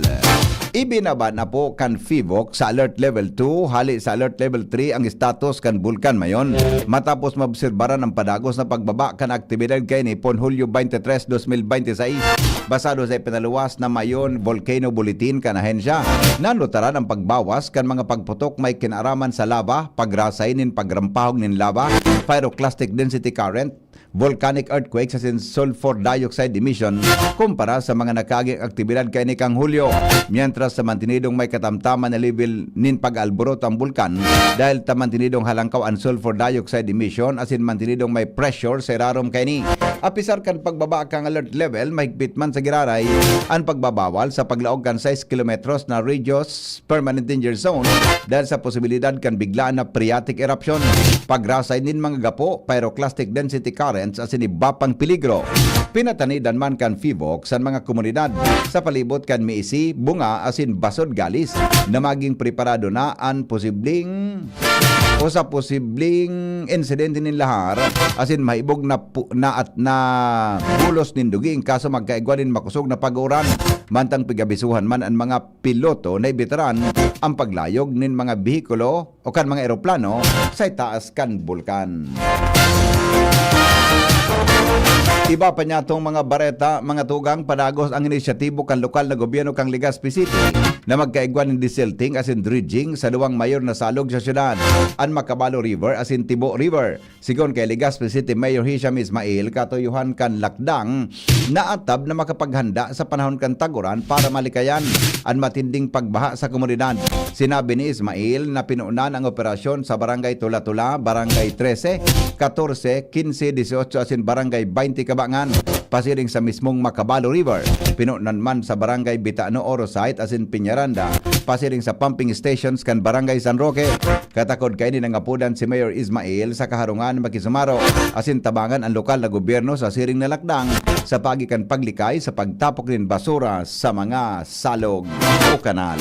Ibinaba na po kan PHIVOLCS sa Alert Level two hali sa Alert Level three ang status kan Bulkan Mayon, matapos maobserbaran ang padagos na pagbaba kan aktibidad kaini pon Hulyo twenty-three, dos mil bente sais. Basado sa ipinaluwas na Mayon Volcano Bulletin kan ahensya, nanotaran ang pagbawas kan mga pagputok may kinaaraman sa lava, pagrasay nin pagrampahog nin lava, pyroclastic density current, volcanic earthquakes asin sulfur dioxide emission kumpara sa mga nakaaging aktibidad kaini kan Hulyo. Mientras sa mantinidong may katamtaman na level nin pag-aalborot ang bulkan, dahil ta mantinidong halangkaw an sulfur dioxide emission asin mantinidong may pressure sa irarom kaini. Apisar kan pagbaba kan alert level, mahigpit man sa giraray an pagbabawal sa paglaog kan sais kilometros na radius permanent danger zone dahil sa posibilidad kan biglaan na phreatic eruption, pagrasay nin mga gapo, pyroclastic density currents asin iba pang peligro. Pinatanidan man kan PHIVOLCS an mga komunidad sa palibot kan Miisi, Bunga asin Basod Galis na maging preparado na an posibleng o sa posibleng insidente nin lahar asin mahibog na pu-, na at na bulos nin dugi in kaso magkaigwa nin makosog na pag-uuran. Mantang pig-abisuhan man an mga piloto na ibitaran ang paglayog nin mga behikulo o kan mga eroplano sa itaas kan bulkan. Iba pa niyatong mga bareta, mga tugang, padagos ang inisyatibo kan lokal na gobyerno kan Legazpi City na magkaigwa nin desilting asin dredging sa duwang mayor na salog sa syudad, an Macabalo River asin Tibo River. Sigon kay Legazpi City Mayor Hisham Ismail, katuyohan kan lakdang naatab na makapaghanda sa panahon kan tag-uran para malikayan an matinding pagbaha sa komunidad. Sinabi ni Ismail na pinunan ang operasyon sa Barangay Tula-Tula, Barangay trese, katorse, kinse, disyotso asin Barangay baynte Cabangan. Pasiring sa mismong Macabalo River, pinunan man sa Barangay Bitano, Oro Site asin Peñaranda, pasiring sa pumping stations kan Barangay San Roque. Katakod kaini nangapodan si Mayor Ismail sa kaharungan na makisumaro asin tabangan an lokal na gobyerno sa siring na lakdang sa paagi kan paglikay sa pagtapok nin basura sa mga salog o kanal.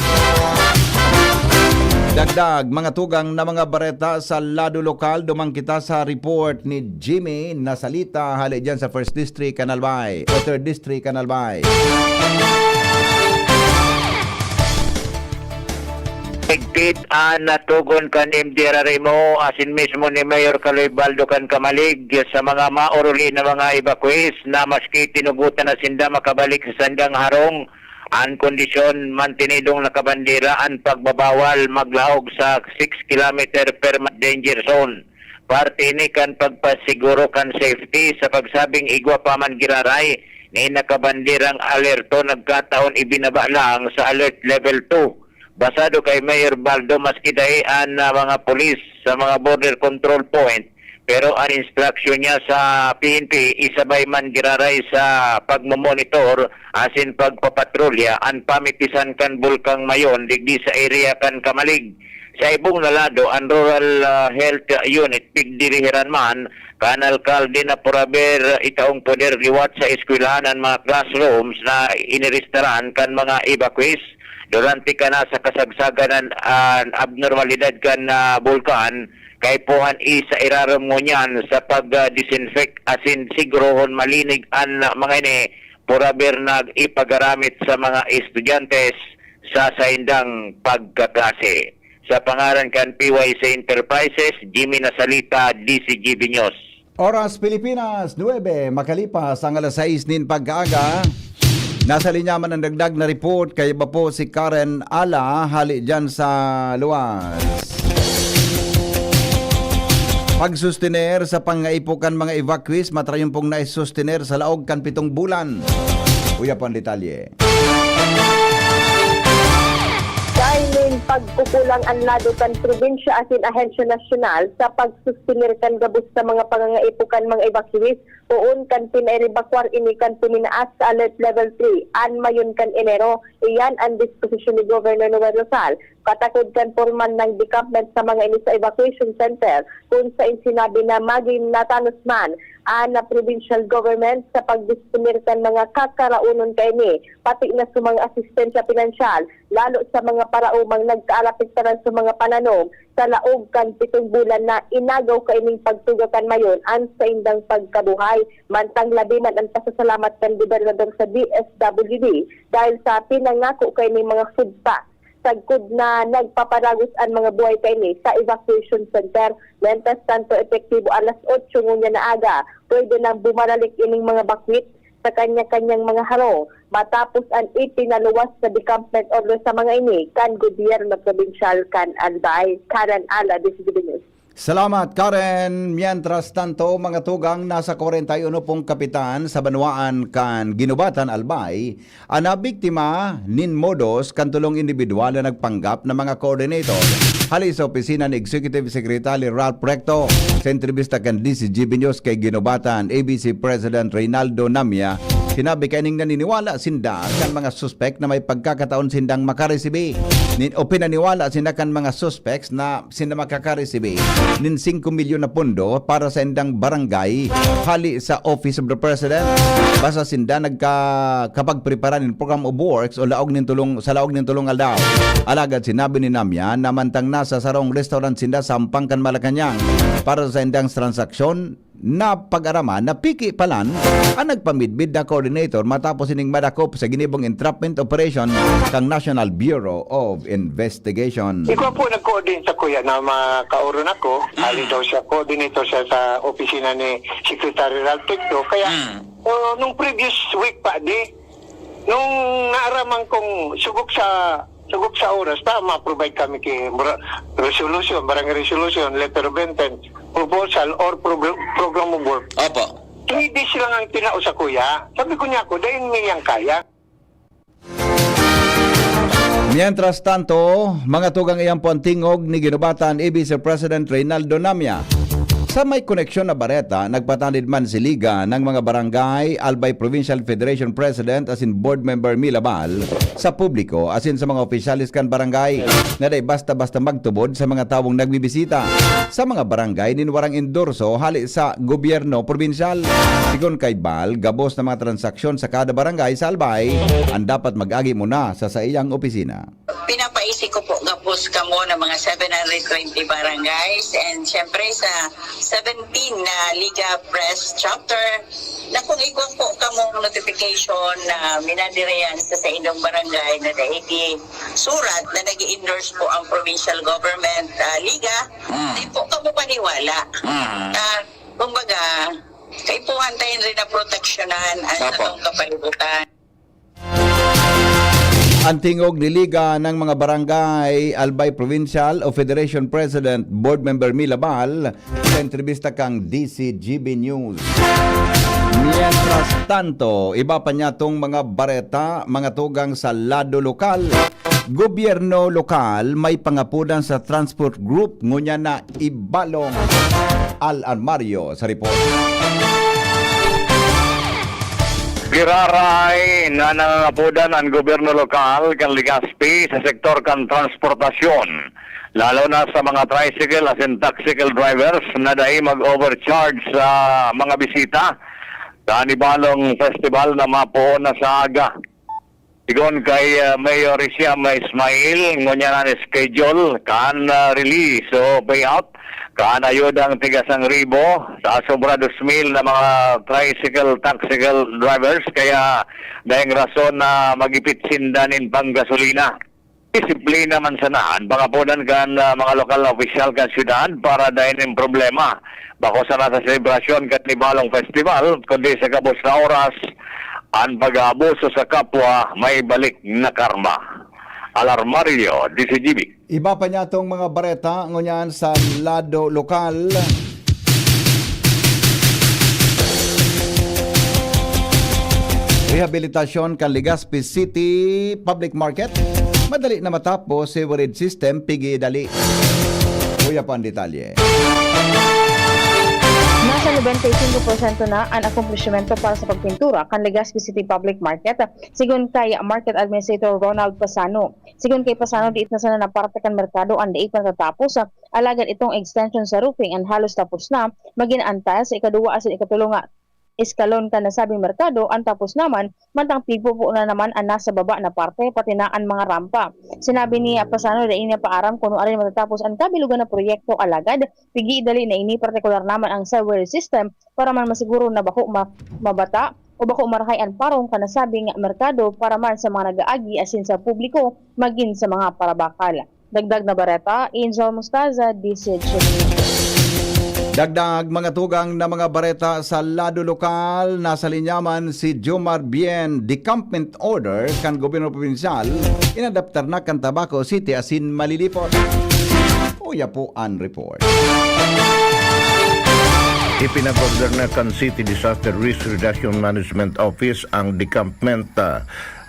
Dagdag, mga tugang na mga bareta sa lado lokal, duman kita sa report ni Jimmy Nasalita, hali dyan sa First District kan Albay o Third District kan Albay. Higpit It an natugon kan M D R R M O asin mismo ni Mayor Kaloy Baldo kan Camalig sa mga maoruli na mga evacuees na maski tinugotan na sinda makabalik sa sandang harong, an kondisyon mantinidong nakabandera an pagbabawal maglaog sa six kilometer permanent danger zone. Parte ini kan pagpasiguro kan safety sa pagsabing igwa pa man giraray ni nakabanderang alerto, nagkataon ibinaba lang sa alert level two. Basado kay Mayor Baldo, maski dai an, ah, mga pulis sa mga border control point, pero an instruction niya sa P N P isabay man giraray sa pagmomonitor asin pagpapatrolya an pamitisan kan Bulkang Mayon digdi sa area kan Camalig. Sa ibong na lado, an Rural, ah, Health Unit pigdirihiran man kan alkalde na puraber itaong poder liwat sa eskwelahan an mga classrooms na inirestaran kan mga evacuees. Durante kana sa kasagsagan an, an abnormalidad kan, ah, bulkan, kaipuhan i sa irarom ngunyan sa pag, ah, disinfect asin sigurohon malinig an, ah, mga ini, puraber nag-ipagaramit sa mga estudyante sa saindang pagkaklase. Sa pangaran kan P Y C Enterprises, Jimmy Nasalita, D C G B News. Oras Pilipinas, nuebe, makalipas ang alas sais nin pagkaaga. Nasa linya man ang dagdag na report, kaiba po si Karen Ala, hali dyan sa Luwas. Pagsustener sa pangaipo kan mga evacuees, matrayon pong naisustener sa laog kan pitong bulan. Uya po ang detalye. Dahil nin pagkukulang an lado kan probinsya asin ahensya nasyonal sa pagsustener kan gabos na mga pangangaipo kan mga evacuees, poon kan pinaerebakwar ini kan puminaas sa Alert Level three an mayon kan Enero. Iyan an disposisyon ni Governor Noel Rosal. Katakod kan pormal nang decampment sa mga ini sa evacuation center, kun sain sinabi na magin natanos man an provincial government sa pagdisponer kan mga kakaraonon kaini, pati na sa mga asistensya pinansyal, lalo sa mga paraomang nagkaarapit tanan sa mga pananom. Sa laog kan pitong bulan na inagaw kaining pagtuga kan mayon an saindang pagkabuhay. Mantang labi man an pasasalamat kan gobernador sa D S W D dahil sa pinangako kaining mga food pack. Sagkod na nagpaparagos an mga buhay kaini sa evacuation center. Mientras tanto, epektibo alas otso ngunyan na aga, pwede nang bumaralik ining mga bakwit sa kanya-kanyang mga harong matapos an ipinaluwas na decampment order sa mga ini kan gobyerno probinsyal kan Albay. Karen Ala, D C G B News. Salamat, Karen. Mientras tanto, mga tugang, nasa kwarenta y uno pong kapitan sa banwaan kan Guinobatan, Albay, an nabiktima nin modus kan tolong indibidwal na nagpanggap na mga coordinator. Hali sa opisina ni Executive Secretary Ralph Recto, sa entrevista kan D C G B News kay Guinobatan A B C President Reynaldo Namia, sinabi kaining naniniwala sinda kan mga suspek na may pagkakataon sindang makaresibi nin, o pinaniwala sinda kan mga suspects na sinda makakaresibi nin singko milyon na pondo para sa indang barangay hali sa Office of the President. Basta sinda nagka-, kapagprepara nin Program of Works o laog nin tulong, sa laog nin tulong aldaw. Alagad sinabi ni Namia na mantang nasa sarong restaurant sinda sa hampang kan Malacañang para sa indang transaksyon, napag-araman na piki palan an nagpamidbid na coordinator matapos ining madakop sa ginibong entrapment operation kan National Bureau of Investigation. Ikaw po nag-coordinate sa kuya na makaoron ako. Mm. Hali daw siya, coordinator siya sa opisina ni Secretary Ralph Recto. Kaya, Mm. uh, nung previous week pa, di, nung naaraman kong sugok sa, sugok sa oras, ta, ma-provide kami ki mura-, resolution, barangay resolution, letter of intent, proposal, or progr-, program of work. Opo. Three days lang ang tinao sa kuya. Sabi ko niya ako, "Dahil niyang kaya." Mientras tanto, mga tugang, iyan po ang tingog ni Guinobatan A B C President Reynaldo Namia. Sa may koneksyon na bareta, nagpatanid man si Liga ng mga Barangay, Albay Provincial Federation President asin Board Member Milabal sa publiko asin sa mga opisyales kan barangay na dai basta-basta magtubod sa mga tawong nagbibisita sa mga barangay nin warang endorso hali sa gobyerno probinsyal. Sigon kay Bal, gabos na mga transaksyon sa kada barangay sa Albay an dapat mag-agi muna sa saiyang opisina. Pinapaisi ko po gabos kamo ng mga seven hundred twenty barangays and siyempre sa seventeen na Liga Press Chapter, Na kung igwa po kamong notification na minadiriyan sa, sa inyong barangay na daig surat na nag-endorse po ang provincial government, ah, Liga, Mm. di po kamo paniwala. Mm. Ah, kumbaga, kaipuhan tayo rin na proteksyonan ang Apo. atong kapalibutan. Ang tingog ni Liga ng mga Barangay, Albay Provincial o Federation President, Board Member Mila Bal, sa entrevista kang D C G B News. Mientras tanto, iba pa niya tong mga bareta, mga tugang sa lado lokal. Gobyerno lokal may pangapudan sa transport group ngunyan na ibalong. Al Armario sa report. Giraray na nangangapudan an gobyerno lokal kan Legazpi sa sektor kan transportasyon, lalo na sa mga tricycle asin taxicyle drivers na dai mag-overcharge sa mga bisita kan ibalong festival na mapoon na sa aga. Sigon kay, ah, Mayor Risia Ismail, ngunyan an schedule kan, ah, release o payout kan ayudang tiga sangribo sa sobra dos mil na mga tricycle, taxicyle drivers, kaya daing rason na magipit sinda nin panggasolina. Disiplina man sana an pangapudan kan, ah, mga lokal na opisyal kan syudad para dai nin problema. Bako sana sa selebrasyon kan ibalong festival, kundi sa gabos na oras, an pag-aabuso sa kapwa may balik na karma. Alarmario, D C G B. Iba pa niya tong mga bareta ngunyan sa lado lokal. Rehabilitasyon kan Legazpi City Public Market. Madali na matapos sewerage system, pigi dali. Kuya pa ang detalye. Nasa nobenta y singko porsyento na an akomplishmento para sa pagpintura kan Legazpi City Public Market, sigon kay Market Administrator Ronald Pasano. Sigon kay Pasano, diit na sana na parte kan merkado an dai pa natatapos, alagad itong extension sa roofing an halos tapos na, magin an tile sa ikaduwa asin ikatulo nga eskalon kan nasabing merkado an tapos naman, mantang pigpupo na naman an nasa baba na parte, pati na an mga rampa. Sinabi ni Pasano, dai niya pa aram kun nuarin matatapos an kabilugan na proyekto, alagad pigi dali na ini, partikular naman ang sewer system, para man masiguro na bako ma-, mabata o bako marahay an parong kan nasabing merkado, para man sa mga nag-aagi asin sa publiko, magin sa mga parabakal. Dagdag na bareta, Angel Mostaza, D C H News. Dagdag mga tugang na mga bareta sa lado lokal, nasa linya man si Jomar Bien, decampment order kan gobyerno probinsyal, inadaptar na kan Tabaco City asin Malilipot. Uya po an report. Ipinag-order na kan City Disaster Risk Reduction Management Office ang decampment, ah,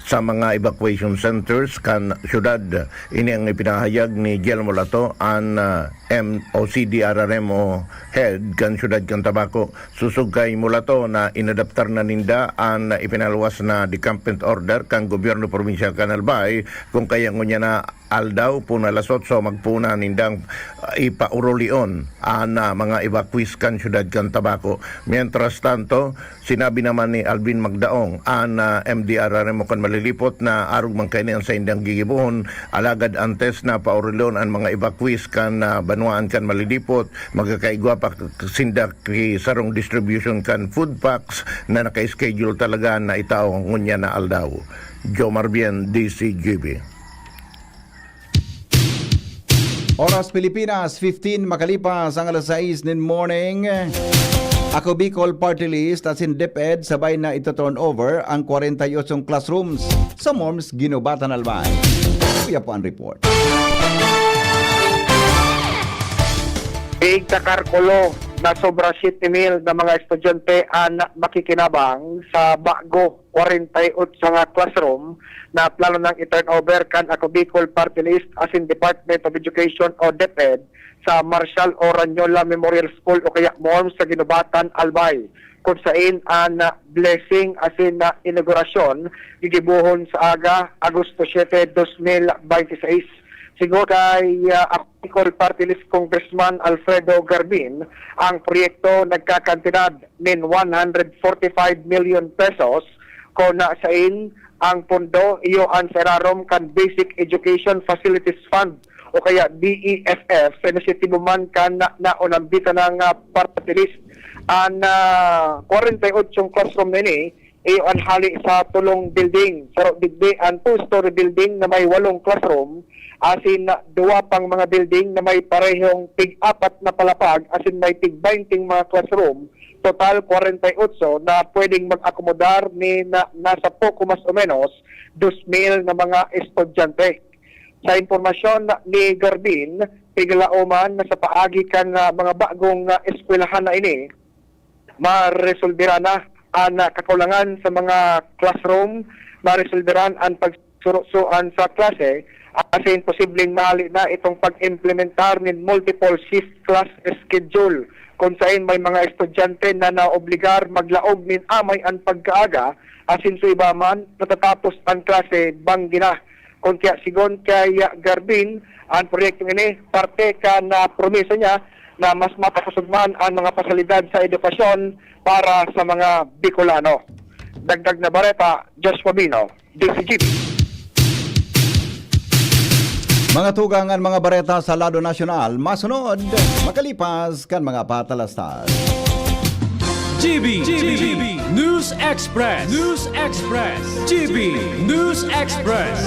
sa mga evacuation centers kan syudad. Ini ang ipinahayag ni Guillermo Lato, an, ah, M O C D R R M o head kan syudad kan Tabaco. Sosog kay Mulato na inadaptar na ninda an ipinaluwas na decampment order kan gobyerno probinsyal kan Albay, kung kaya ngunyan na aldaw, puna alas otso, magpuna nindang, ah, ipaurulion an, ah, mga evacuees kan syudad kan Tabaco. Mientras tanto, sinabi naman ni Alvin Magdaong, an, ah, M D R R M o kan Malilipot, na arog man kaini an saindang gigibohon, alagad antes na paurulion an mga evacuees kan, ah, banwaan kan Malilipot, magkakaigwa pa sinda ki sarong distribution kan food packs na naka-schedule talaga na itao ngunyan na aldaw. Jomar Bien, D C G B. Oras Pilipinas, fifteen makalipas ang alas sais nin morning. Ako Bicol Party List asin DepEd sabay na ito-turn over ang kwarenta y otsong classrooms sa MORMS Guinobatan, Albay. Kuya po ang report. Ig takarkulo na sobra siyete mil na mga estudyante an makikinabang sa bago kwarenta y otso nga classroom na plano nang i-turn over kan Ako Bicol Party List asin Department of Education o DepEd sa Marshal Oranyola Memorial School o kaya MORMS sa Guinobatan, Albay, kun sain an blessing asin na inaugurasyon gigibohon sa aga, Agosto siete, dos mil bente seis. Sigon kay, ah, Ako Bicol Party List Congressman Alfredo Garbin, ang proyekto nagkakantidad nin one hundred forty-five million pesos, kun sain ang pondo iyo an sa irarom kan Basic Education Facilities Fund o kaya B E F F, sa inisyatibo man kan na, naunang bita ng, ah, party list. An, ah, kwarenta y ocho classroom na ini, iyo an hali sa tolong building. Saro digdi an two-story building na may walong classroom, asin duwa pang mga building na may parehong tig-apat na palapag, asin may tig-baynte mga classroom. Total, kwarenta y ocho na pwedeng mag-akomodar ni na, nasa poko mas o menos dos mil na mga estudyante. Sa impormasyon ni Garbin, pigalaoman na sa paagi kan, ah, mga bagong, ah, eskwelahan na ini, maresolbera na an, ah, kakulangan sa mga classroom, maresolberan an pagsurosoan sa klase, asin posibleng mahali na itong pag-implementar nin multiple shift class schedule, kun saen may mga estudyante na naobligar maglaog nin amay an pagkaaga, asin sa iba man, natatapos an klase banggi na. Kun kaya, sigon kay Garbin, an proyektong ini parte kan, ah, promesa niya na mas mapakosog man an mga pasalidad sa edukasyon para sa mga Bicolano. Dagdag na bareta, Joshua Bino, D C G B. Mga tugangan, mga bareta sa lado nasyonal, masunod makalipas kan mga patalastas. G B, G B, News Express, News Express, G B News Express.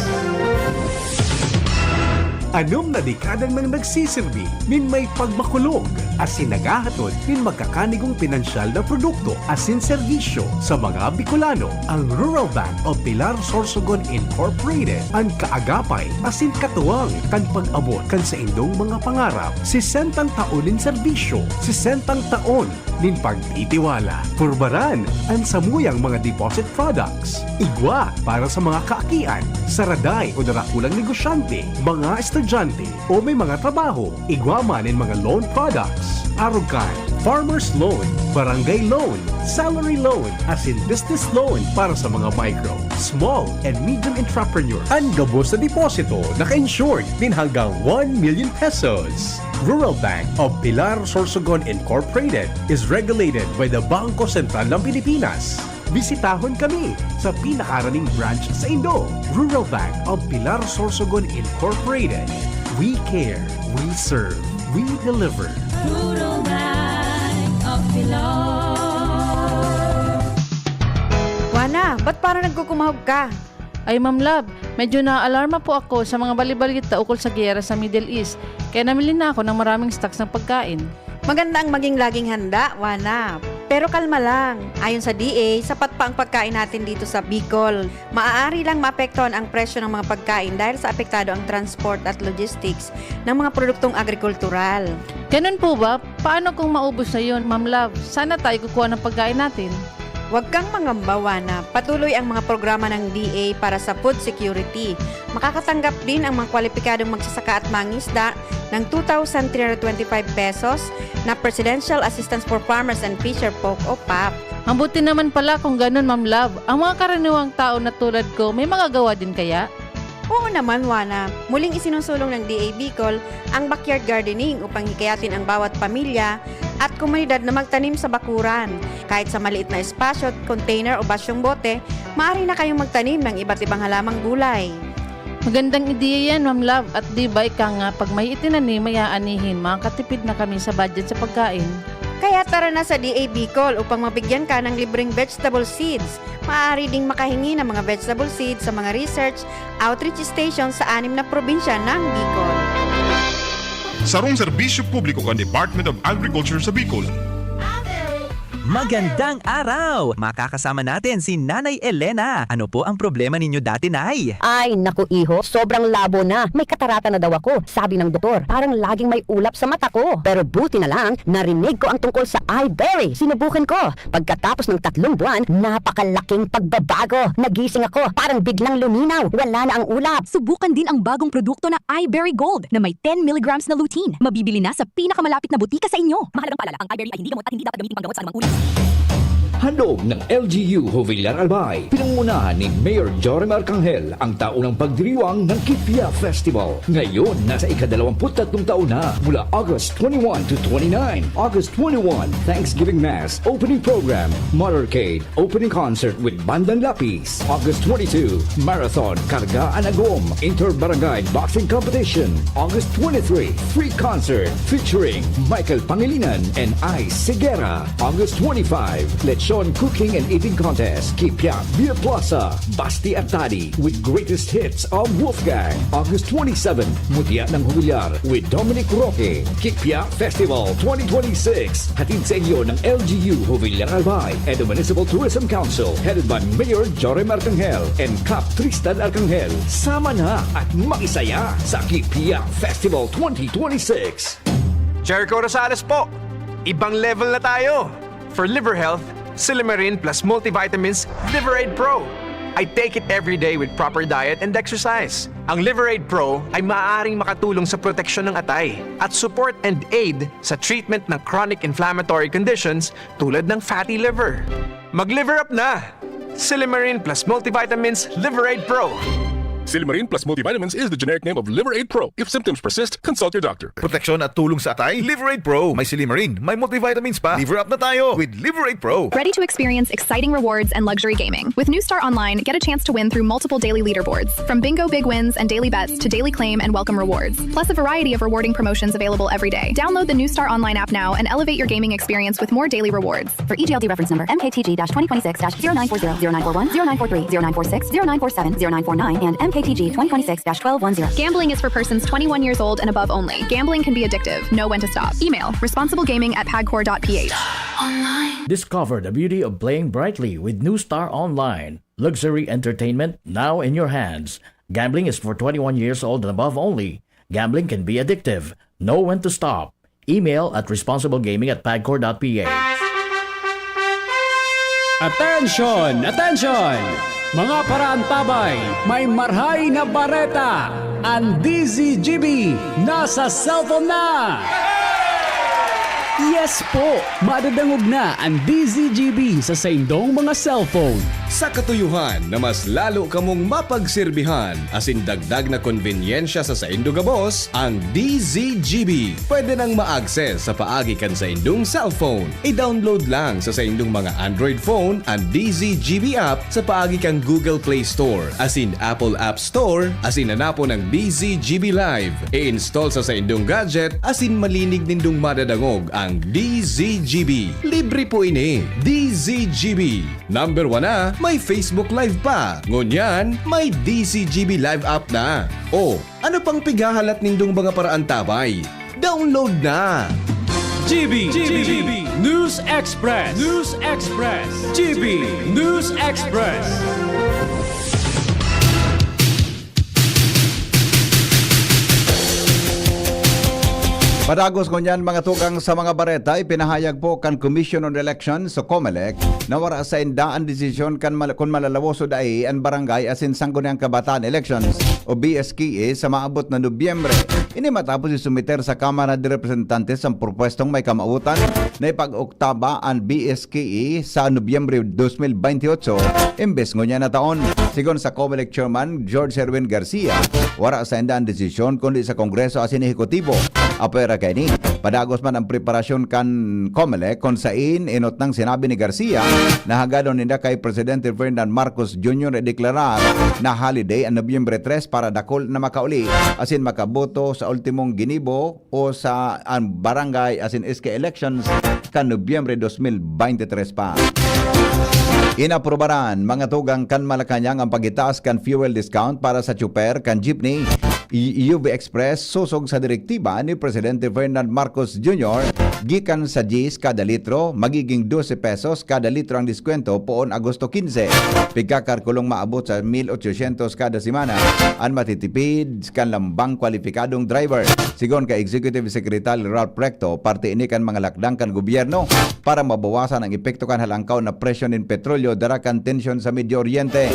Anom na dekada nang nagsisirbi nin may pagmakulog asin naghahatod nin magkakanigong pinansyal na produkto asin serbisyo sa mga Bicolano. Ang Rural Bank of Pilar Sorsogon Incorporated, an kaagapay asin katuwang kan pag-abot kan saindong mga pangarap. Sesentang taon nin serbisyo, sesentang taon nin pagtitiwala. Purbaran an samuyang mga deposit products. Igwa para sa mga kaakian, saraday o darakulang negosyante, mga estudyante, o may mga trabaho. Igwa man nin mga loan products. Arog kan farmer's loan, barangay loan, salary loan, asin business loan para sa mga micro, small, and medium entrepreneur. An gabos na deposito naka-insured nin hanggang one million pesos. Rural Bank of Pilar Sorsogon Incorporated is regulated by the Bangko Sentral ng Pilipinas. Bisitahon kami sa pinakaraning branch saindo. Rural Bank of Pilar Sorsogon Incorporated. We care, we serve, we deliver. Rural Bank of Pilar. Wana, ba't parang nagkukumahog ka? Ay, Ma'am Love, medyo naaalarma po ako sa mga bali-balita ukol sa giyera sa Middle East, kaya namili na ako ng maraming stocks ng pagkain. Maganda ang maging laging handa, Wana. Pero kalma lang. Ayon sa D A, sapat pa ang pagkain natin dito sa Bicol. Maaari lang maapektuhan ang presyo ng mga pagkain dahil sa apektado ang transport at logistics ng mga produktong agrikultural. Ganun po ba? Paano kung maubos na yun, Ma'am Love? Saan na tayo kukuha ng pagkain natin? Huwag kang mangamba, Wana. Patuloy ang mga programa ng D A para sa food security. Makakatanggap din ang mga kwalipikadong magsasaka at mangingisda ng two thousand three hundred twenty-five pesos na Presidential Assistance for Farmers and Fisher Folk o pap. Mabuti naman pala kung ganun, Ma'am Love. Ang mga karaniwang tao na tulad ko, may magagawa din kaya? Oo naman, Wana. Muling isinusulong ng D A Bicol ang backyard gardening upang hikayatin ang bawat pamilya at komunidad na magtanim sa bakuran. Kahit sa maliit na espasyo, container o basyong bote, maaari na kayong magtanim ng iba't ibang halamang gulay. Magandang ideya yan, Ma'am Love. At di ba ika nga, pag may itinanim, may aanihin, makakatipid na kami sa budget sa pagkain. Kaya tara na sa D A Bicol upang mabigyan ka ng libreng vegetable seeds. Maaari ding makahingi ng mga vegetable seeds sa mga research outreach station sa anim na probinsya ng Bicol. Sarong serbisyo publiko kan Department of Agriculture sa Bicol. Magandang araw! Makakasama natin si Nanay Elena. Ano po ang problema ninyo dati, Nay? Ay, naku, iho, sobrang labo na. May katarata na daw ako, sabi ng doktor. Parang laging may ulap sa mata ko. Pero buti na lang, narinig ko ang tungkol sa iBerry. Sinubukan ko. Pagkatapos ng tatlong buwan, napakalaking pagbabago. Nagising ako, parang biglang luminaw. Wala na ang ulap. Subukan din ang bagong produkto na iBerry Gold na may ten milligrams na lutein. Mabibili na sa pinakamalapit na butika sa inyo. Mahalagang paalala, ang iBerry ay hindi gamot at hindi dapat gamitin panggamot sa anumang uri. Handog ng L G U Jovellar Albay, pinangunahan ni Mayor Joram Arcangel, ang taunang pagdiriwang ng Kipia Festival. Ngayon, nasa ikadalawamput tatlong taon na, mula August twenty-one to twenty-nine. August twenty-one, Thanksgiving Mass, opening program, motorcade, opening concert with Bandang Lapis. August twenty-two, Marathon Karga an Agom Inter-Barangay Boxing Competition. August twenty-three, free concert featuring Michael Pangilinan and Ice Segura. August twenty-five, Lechon Cooking and Eating Contest, Kipia Beer Plaza, Basti Artadi with greatest hits of Wolfgang. August twenty-seven, Mutya ng Jovellar with Dominic Roque. Kipia Festival twenty twenty-six, hatid sa inyo ng L G U Jovellar Albay and the Municipal Tourism Council, headed by Mayor Joram Arcangel and Cap Tristan Arcangel. Sama na at makisaya sa Kipia Festival twenty twenty-six. Jericho Rosales po! Ibang level na tayo! For liver health, Silymarin plus multivitamins Liver Aid Pro. I take it every day with proper diet and exercise. Ang Liver Aid Pro ay maaaring makatulong sa proteksyon ng atay at support and aid sa treatment ng chronic inflammatory conditions tulad ng fatty liver. Mag-liver up na! Silymarin plus multivitamins Liver Aid Pro. Silymarin plus multivitamins is the generic name of Liver Aid Pro. If symptoms persist, consult your doctor. Proteksyon at tulong sa atay, Liver Aid Pro. May silymarin, may multivitamins pa. Liver up na tayo with Liver Aid Pro. Ready to experience exciting rewards and luxury gaming? With New Star Online, get a chance to win through multiple daily leaderboards, from bingo big wins and daily bets to daily claim and welcome rewards, plus a variety of rewarding promotions available every day. Download the New Star Online app now and elevate your gaming experience with more daily rewards. For E G L D reference number, M K T G dash twenty twenty-six dash zero nine four zero, zero nine four one, zero nine four three, zero nine four six, zero nine four seven, zero nine four nine, and M K T G twenty twenty-six dash twelve one zero. Gambling is for persons twenty-one years old and above only. Gambling can be addictive. Know when to stop. Email, responsiblegaming at pagcor dot P H. Discover the beauty of playing brightly with New Star Online. Luxury entertainment now in your hands. Gambling is for twenty-one years old and above only. Gambling can be addictive. Know when to stop. Email at responsiblegaming at pagcor dot P H. Attention! Attention! Mga paraantabay, may marhay na bareta! An D Z G B nasa cellphone na! Yes po! Madadangog na an D Z G B sa saindong mga cellphone. Sa katuyohan na mas lalo kamong mapagserbihan asin dagdag na konbenyensya sa saindo gabos, ang D Z G B pwede nang ma-access sa paagi kan saindong cellphone. I-download lang sa saindong mga Android phone an D Z G B app sa paagi kan Google Play Store asin Apple App Store asin hanapon ang D Z G B Live. I-install sa saindong gadget asin malinig nindong madadangog ang D Z G B. Libre po ini. D Z G B. Number one na, may Facebook Live pa. Ngunyan, may D Z G B Live app na. O, ano pang pighahalat nindong mga paraantabay? Download na! G B, G B, News Express, News Express, G B News Express. Padagos ngunyan, mga tugang, sa mga bareta, ipinahayag po kan Commission on Elections o COMELEC na wara sainda an desisyon kan mal-, kun malalawos o dai an Barangay asin Sangguniang Kabataan Elections o B S K E sa maabot na Nobyembre. Ini matapos isumiter sa Kamara de Representantes ang propwestong may kamawotan na ipag-oktaba an B S K E sa Nobyembre dos mil baynte otso, imbes ngunyan na taon. Sigon sa COMELEC Chairman George Erwin Garcia, wara sainda an desisyon kundi sa Kongreso asin Ehekutibo. Apwera kaini, padagos man ang preparasyon kan COMELEC, kun sain enot nang sinabi ni Garcia na hagadon ninda kay Presidente Ferdinand Marcos Junior na ideklarar na holiday an Nobyembre tres para dakul na makauli asin makaboto sa ultimong ginibo o sa an barangay asin S K elections kan Nobyembre dos mil baynte tres pa. Inaprubaran, mga tugang, kan Malacañang ang pagitaas kan fuel discount para sa tsuper kan jeepney, U V Express, sosog sa direktiba ni Presidente Ferdinand Marcos Junior. Gikan sa diyes kada litro, magiging dose pesos kada litro ang diskwento poon Agosto kinse. Pigkakalkulong maabot sa mil ochosyentos kada semana an matitipid kan lambang kwalipikadong driver. Sigon kay Executive Secretary Ralph Recto, parte ini kan mga lakdang kan gobyerno para mabawasan ang epekto kan halangkaw na presyo nin petrolyo dara kan tensyon sa Medio Oriente.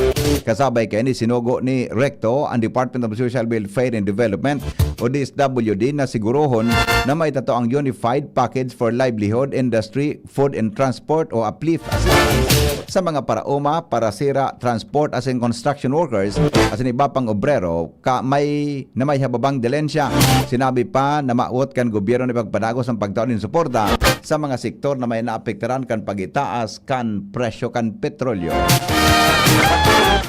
Kasabay kaini, sinugo ni Recto ang Department of Social Welfare and Development o D S W D na sigurohon na may tato ang unified package Kids for Livelihood, Industry, Food and Transport o uplift assistance sa mga paraoma, parasira, transport asin construction workers asin iba pang obrero ka may na may hababang dilensya. Sinabi pa na mawot kan gobyerno na ipagpadagos ang pagtao nin suporta sa mga sektor na may naapektaran kan pagitaas kan presyo kan petrolyo.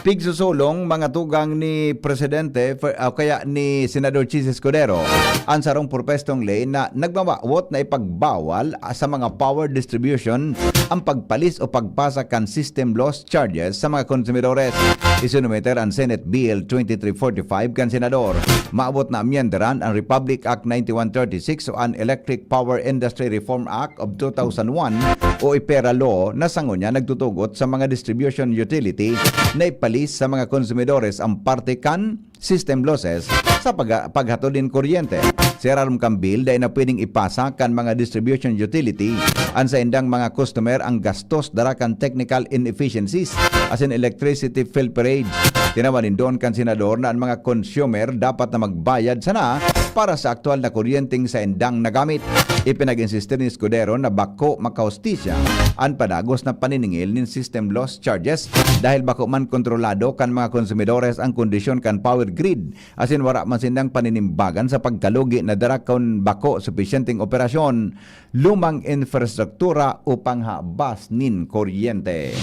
Pigsusulong mga tugang ni Presidente Fer- o kaya ni Senador Chiz Escudero ang sarong propestong ley na nagmamawot na ipagbawal sa mga power distribution ang pagpalis o pagpasa kan system loss charges sa mga konsumidores. Isinumiter ang Senate Bill twenty-three forty-five kan Senador. Maabot na amyendaran ang Republic Act ninety-one thirty-six o an Electric Power Industry Reform Act of two thousand one o EPERA Law na sa ngunyan nagtutugot sa mga distribution utility na ipalis sa mga konsumidores ang parte kan system losses sa pag- paghatod nin kuryente. Sa irarom kan bill, dai na pwedeng ipasa kan mga distribution utility an saindang mga customer ang gastos dara kan technical inefficiencies asin electricity pilferage. Tinawan nin duon kan senador na an mga consumer dapat na magbayad sana para sa aktual na kuryenteng saindang nagamit. Ipinag-insistir ni Escudero na bako makahustisya an padagos na paniningil nin system loss charges dahil bako man kontrolado kan mga konsumidores ang kondisyon kan power grid asin wara man sindang paninimbagan sa pagkalugi na dara kun bako supisyenteng operasyon, lumang infrastruktura o panghabas nin kuryente.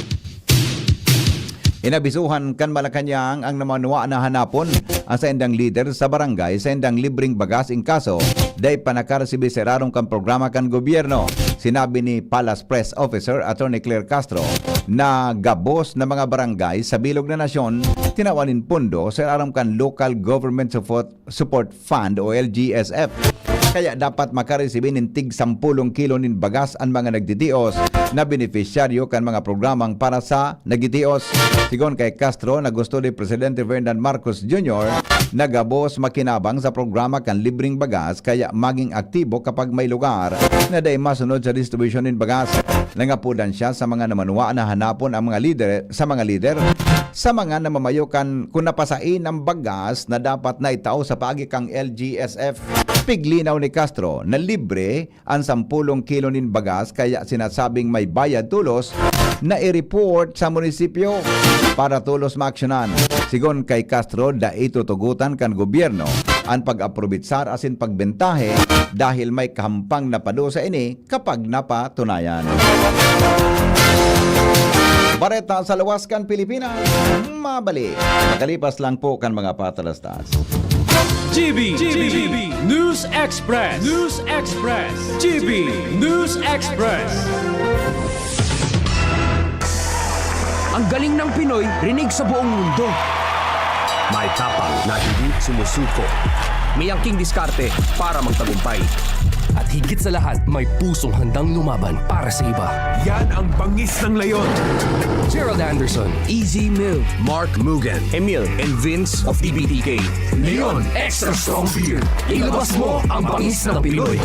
Inabisuhan kan Malacañang ang namanwa na hanapon ang saindang lider sa barangay saindang libreng bagas in kaso dai pa nakaresibi sa irarom kan programa kan gobyerno. Sinabi ni Palace Press Officer Attorney Claire Castro na gabos na mga barangay sa bilog na nasyon tinawan nin pondo sa irarom kan Local Government Support Support Fund o L G S F. Kaya dapat makaresibi nin tig sampulong kilo nin bagas an mga nagtitios na benepisyaryo kan mga programang para sa nagtitios. Sigon kay Castro na gusto ni Presidente Ferdinand Marcos Junior na gabos makinabang sa programa kan libreng bagas kaya maging aktibo kapag may lugar na dai masunod sa distribusyon nin bagas. Nangapodan siya sa mga namanwa na hanapon ang mga lider sa mga lider sa mga namamayo kan kun napasain ang bagas na dapat na itao sa paagi kan L G S F. Piglinaw ni Castro na libre ang sampulong kilo nin bagas kaya sinasabing may bayad tolos na i-report sa munisipyo para tolos maaksyonan. Sigon kay Castro, dai tutugotan kan gobyerno an pag-aprobitsar asin pagbentahe dahil may kahampang na padusa ini kapag napatunayan. Bareta sa luwas kan Pilipinas, mabalik makalipas lang po kan mga patalastas. G B, G B, News Express, News Express, G B News Express. Ang galing ng Pinoy, rinig sa buong mundo. May tapang na hindi sumusuko. May angking diskarte para magtagumpay. At higit sa lahat, may pusong handang lumaban para sa iba. Yan ang bangis ng leon. Gerald Anderson, Easy Mill, Mark Mugen, Emil, and Vince of T B T K. Leon Extra Strong Beer. Ilabas mo ang bangis ng Pinoy.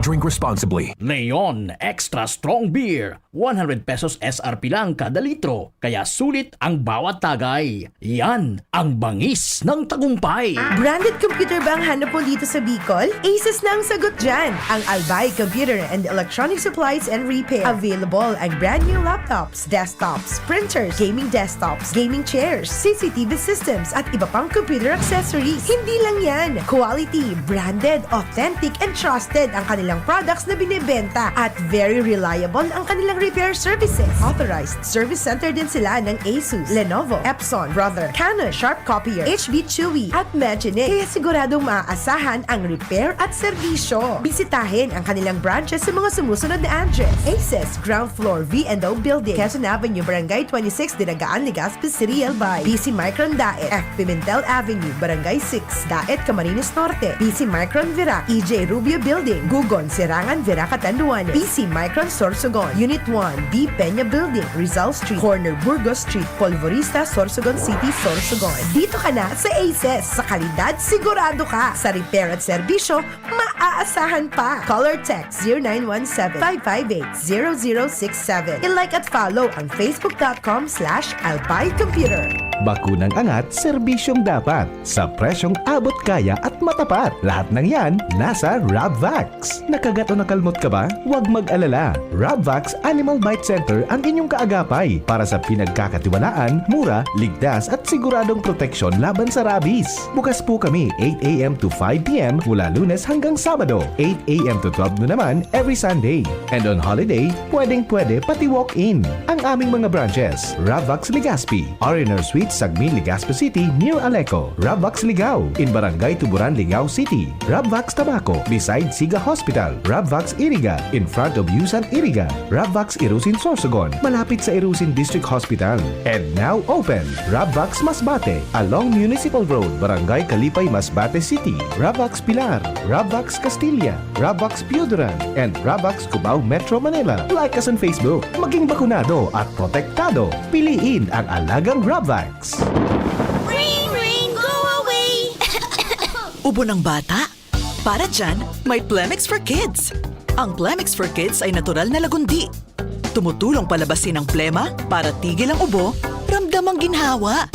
Drink responsibly. Leon Extra Strong Beer. One hundred pesos S R P lang kada litro, kaya sulit ang bawat tagay. Yan ang bangis ng tagumpay. Branded computer ba ang hanap mo dito sa Bicol? Asus na ang sagot dyan! Ang Albay Computer and Electronic Supplies and Repair. Available ang brand new laptops, desktops, printers, gaming desktops, gaming chairs, C C T V systems at iba pang computer accessories. Hindi lang yan! Quality, branded, authentic, and trusted ang kanilang products na binebenta at very reliable ang kanilang repair services. Authorized service center din sila ng Asus, Lenovo, Epson, Brother, Canon, Sharp Copier, H B Chewy, at Magine. Kaya siguradong maaasahan ang repair at serbisyo. Bisitahin ang kanilang branches sa mga sumusunod na address. Aces, ground floor, V and O Building, Quezon Avenue, Barangay twenty-six, Dinagaan, Legazpi City, Albay. B C Micron Daet, F Pimentel Avenue, Barangay six, Daet, Camarines Norte. B C Micron Virac, E J Rubio Building, Gugon, Serangan, Virac, Catanduanes. B C Micron Sorsogon, Unit one, D Peña Building, Rizal Street, corner Burgos Street, Polvorista, Sorsogon City, Sorsogon. Dito ka na sa Aces. Sa kalidad, sigurado ka. Sa repair at serbisyo, maaasahan pa. Call or text zero nine one seven, five five eight, zero zero six seven. I-like at follow ang facebook dot com slash albay computer. Bakunang angat, serbisyong dapat, sa presyong abot kaya at Matapat, lahat ng yan nasa Rabvax. Nakagat o nakalmot ka ba? Huwag mag-alala. Rabvax Animal Bite Center ang inyong kaagapay para sa pinagkakatiwalaan, mura, ligtas at siguradong proteksyon laban sa rabies. Bukas po kami eight a m to five p m mula Lunes hanggang Sabado, eight a m to twelve noon naman every Sunday. And on holiday, pwedeng-pwede pati walk-in. Ang aming mga branches, Rabvax Legazpi, R and R Suite, Sagmin, Legazpi City, near Aleco, Rabvax Ligao, in Barangay Tuburan, Ligao City, Rabvax Tabaco, beside Siga Hospital, Rabvax Iriga, in front of Yusan Iriga, Rabvax Irusin Sorsogon, malapit sa Irusin District Hospital. And now open, Rabvax Masbate, along Municipal Road, Barangay Kalipay, Masbate City, Rabvax Pilar, Rabvax Castilla, Rabvax Pioduran, and Rabvax Cubao, Metro Manila. Like us on Facebook. Maging bakunado at protektado. Piliin ang alagang Rabvax. Ring, ring, go away! Ubo ng bata? Para dyan, may Plemex for Kids. Ang Plemex for Kids ay natural na lagundi. Tumutulong palabasin ang plema para tigil ang ubo, ramdam ang ginhawa.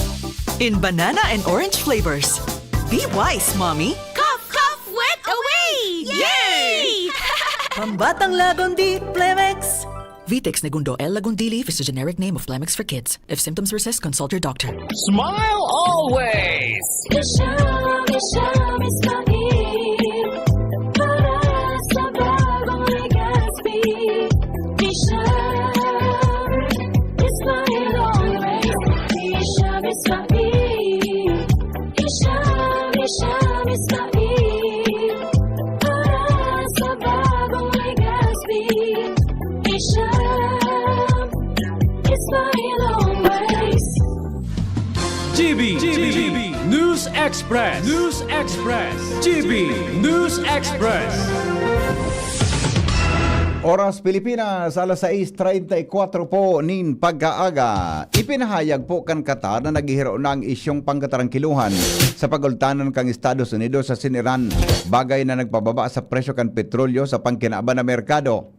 In banana and orange flavors. Be wise, mommy! Cough, cough, wet away! Yay! Pambatang Lagundi, Plemex! Vitex Negundo L. Lagundili is the generic name of Plemex for Kids. If symptoms persist, consult your doctor. Smile always! Isha, Isha, Isha, para sa bagong Legazpi. Isha, Isha, Isha, Isha, Isha, para sa bagong Legazpi. Isha, Isha, G B, G B, News Express, News Express, G B, News Express. Oras Pilipinas, alas sais treinta y cuatro po nin pagkaaga. Ipinahayag po kan Qatar na naghihiro na ang isyong pangkatarangkiluhan sa pagultanan kan Estados Unidos asin Iran, bagay na nagpababa sa presyo kan petrolyo sa pangkinaban na merkado.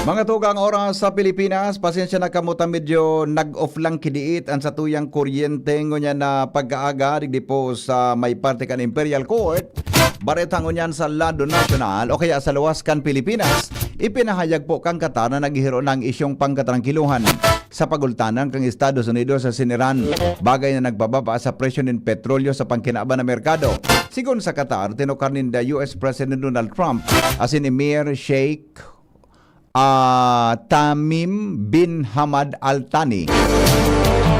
Mga tugang, oras sa Pilipinas, pasensya na kamo ta medyo nag-off lang kidiit an satuyang kuryente ngunyan na pagkaaga digdi po sa may parte kan Imperial Court. Bareta ngunyan sa lado nasyonal o kaya sa luwas kan Pilipinas, ipinahayag po kan Qatar na naghihiro na ang isyong pangkatrangkiluhan sa pagultanan kan Estados Unidos asin Iran, bagay na nagpababa sa presyo nin petrolyo sa pangkinaban na merkado. Sigon sa Qatar, tinukar ninda U S President Donald Trump asin Emir Sheikh, ah, Tamim bin Hamad Al Thani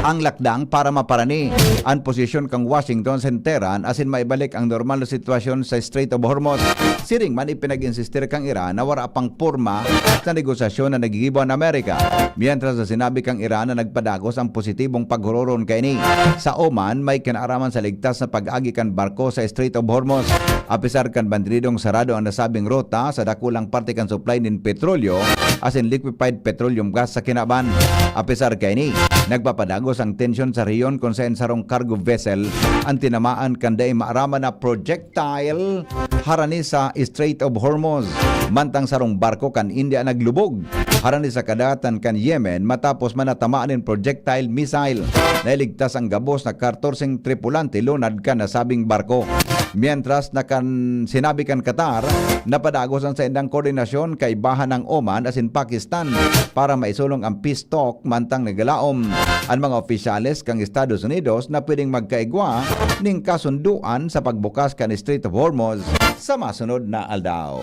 ang lakdang para maparani an posisyon kan Washington sa Tehran asin maibalik ang normal na sitwasyon sa Strait of Hormuz. Siring man, ipinag-insistir kan Iran na wara pang porma sa negosasyon na naggigibo an Amerika, mientras na sinabi kan Iran na nagpadagos ang positibong paghuroron kaini. Sa Oman, may kinaaraman sa ligtas na pag-agi kan barko sa Strait of Hormuz. Apisar kan bandidong sarado ang nasabing ruta sa dakulang parte kan supply nin petrolyo asin liquefied petroleum gas sa kinaban. Apisar kaini, nagpapadagos ang tensyon sa rehiyon kun saen sarong cargo vessel ang tinamaan kan dai maaraman na projectile harani sa Strait of Hormuz, mantang sarong barko kan India naglubog harani sa kadagatan kan Yemen matapos man na tamaan nin projectile missile. Nailigtas ang gabos na katorseng tripulante lunad kan nasabing barko. Mientras na kan sinabi kan Qatar, napadagos an saindang koordinasyon kaibahan ng Oman asin Pakistan para maisulong ang peace talk, mantang nagalaom an mga opisyales kan Estados Unidos na pwedeng magkaigwa ning kasunduan sa pagbukas kan Strait of Hormuz sa masunod na aldaw.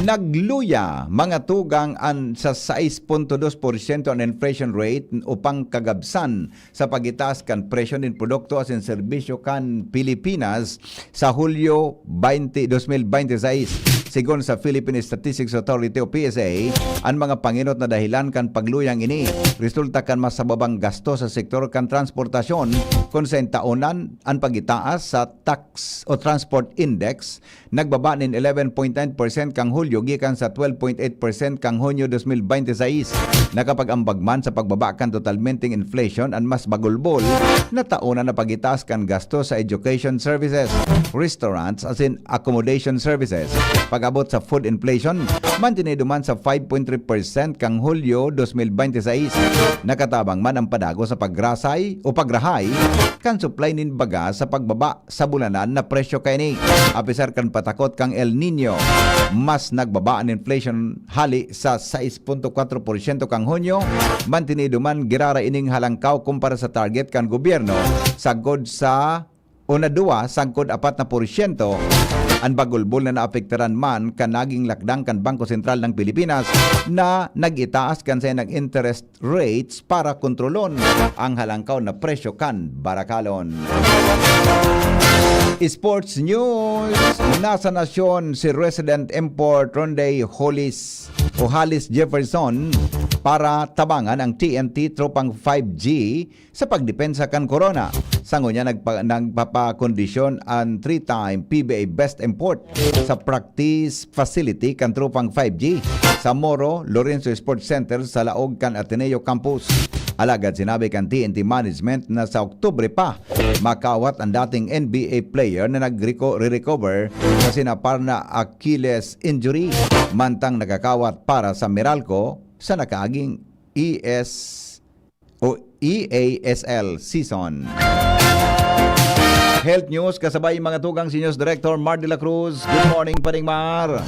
Nagluya, mga tugang, an sa sais punto dos porsyento an inflation rate o pangkagabsan sa pagitaas kan presyo nin produkto asin serbisyo kan Pilipinas sa Hulyo twenty, dos mil binte y seis. Sigon sa Philippine Statistics Authority o P S A, an mga pangenot na dahilan kan pagluyang ini resulta kan mas babang gasto sa sektor kan transportasyon, kun sa taonan an pagitaas sa tax o transport index nagbaba nin eleven point nine percent kan Hulyo gikan sa twelve point eight percent kan Hunyo dos mil binte y seis. Nakapag-ambag man sa pagbaba kan totalmenteng inflation an mas bagulbol na taon na napagitaas kan gasto sa education services, restaurants asin accommodation services. Pag-abot sa food inflation, mantinido man sa five point three percent kan Hulyo dos mil binte y seis. Nakatabang man ang padago sa pagrasay o pagrahay kan supply nin baga sa pagbaba sa bulanan na presyo kaini. Apisar kan patakot kan El Niño, mas nagbaba an inflation hali sa sais punto kwatro porsyento kan Hunyo. Mantinido man, giraray ining halangkaw kumpara sa target kan gobyerno, sagkod sa una duwa sagkod apat na porsyento. An bagulbol na naapektaran man kan naging lakdang kan Bangko Sentral ng Pilipinas na nag-itaas kan saindang interest rates para kontrolon ang halangkaw na presyo kan barakalon. Sports News. Nasa nasyon si Resident Import Ronday Hollis o Hollis Jefferson para tabangan ang T N T Tropang five G sa pagdepensa kan corona. Sa ngunyan, nagpa-, nagpapakondisyon an three-time P B A Best Import sa practice facility kan Tropang five G sa Moro Lorenzo Sports Center sa laog kan Ateneo Campus. Alagad sinabi kan T N T Management na sa Oktubre pa, makawat ang dating N B A player na nagreco-, re-recover sa sinapar na Achilles injury, mantang nakakawat para sa Meralco sa nakaaging E S o E A S L season. Health News, kasabay mga tugang si News Director Mar de la Cruz. Good morning, Paring Mar.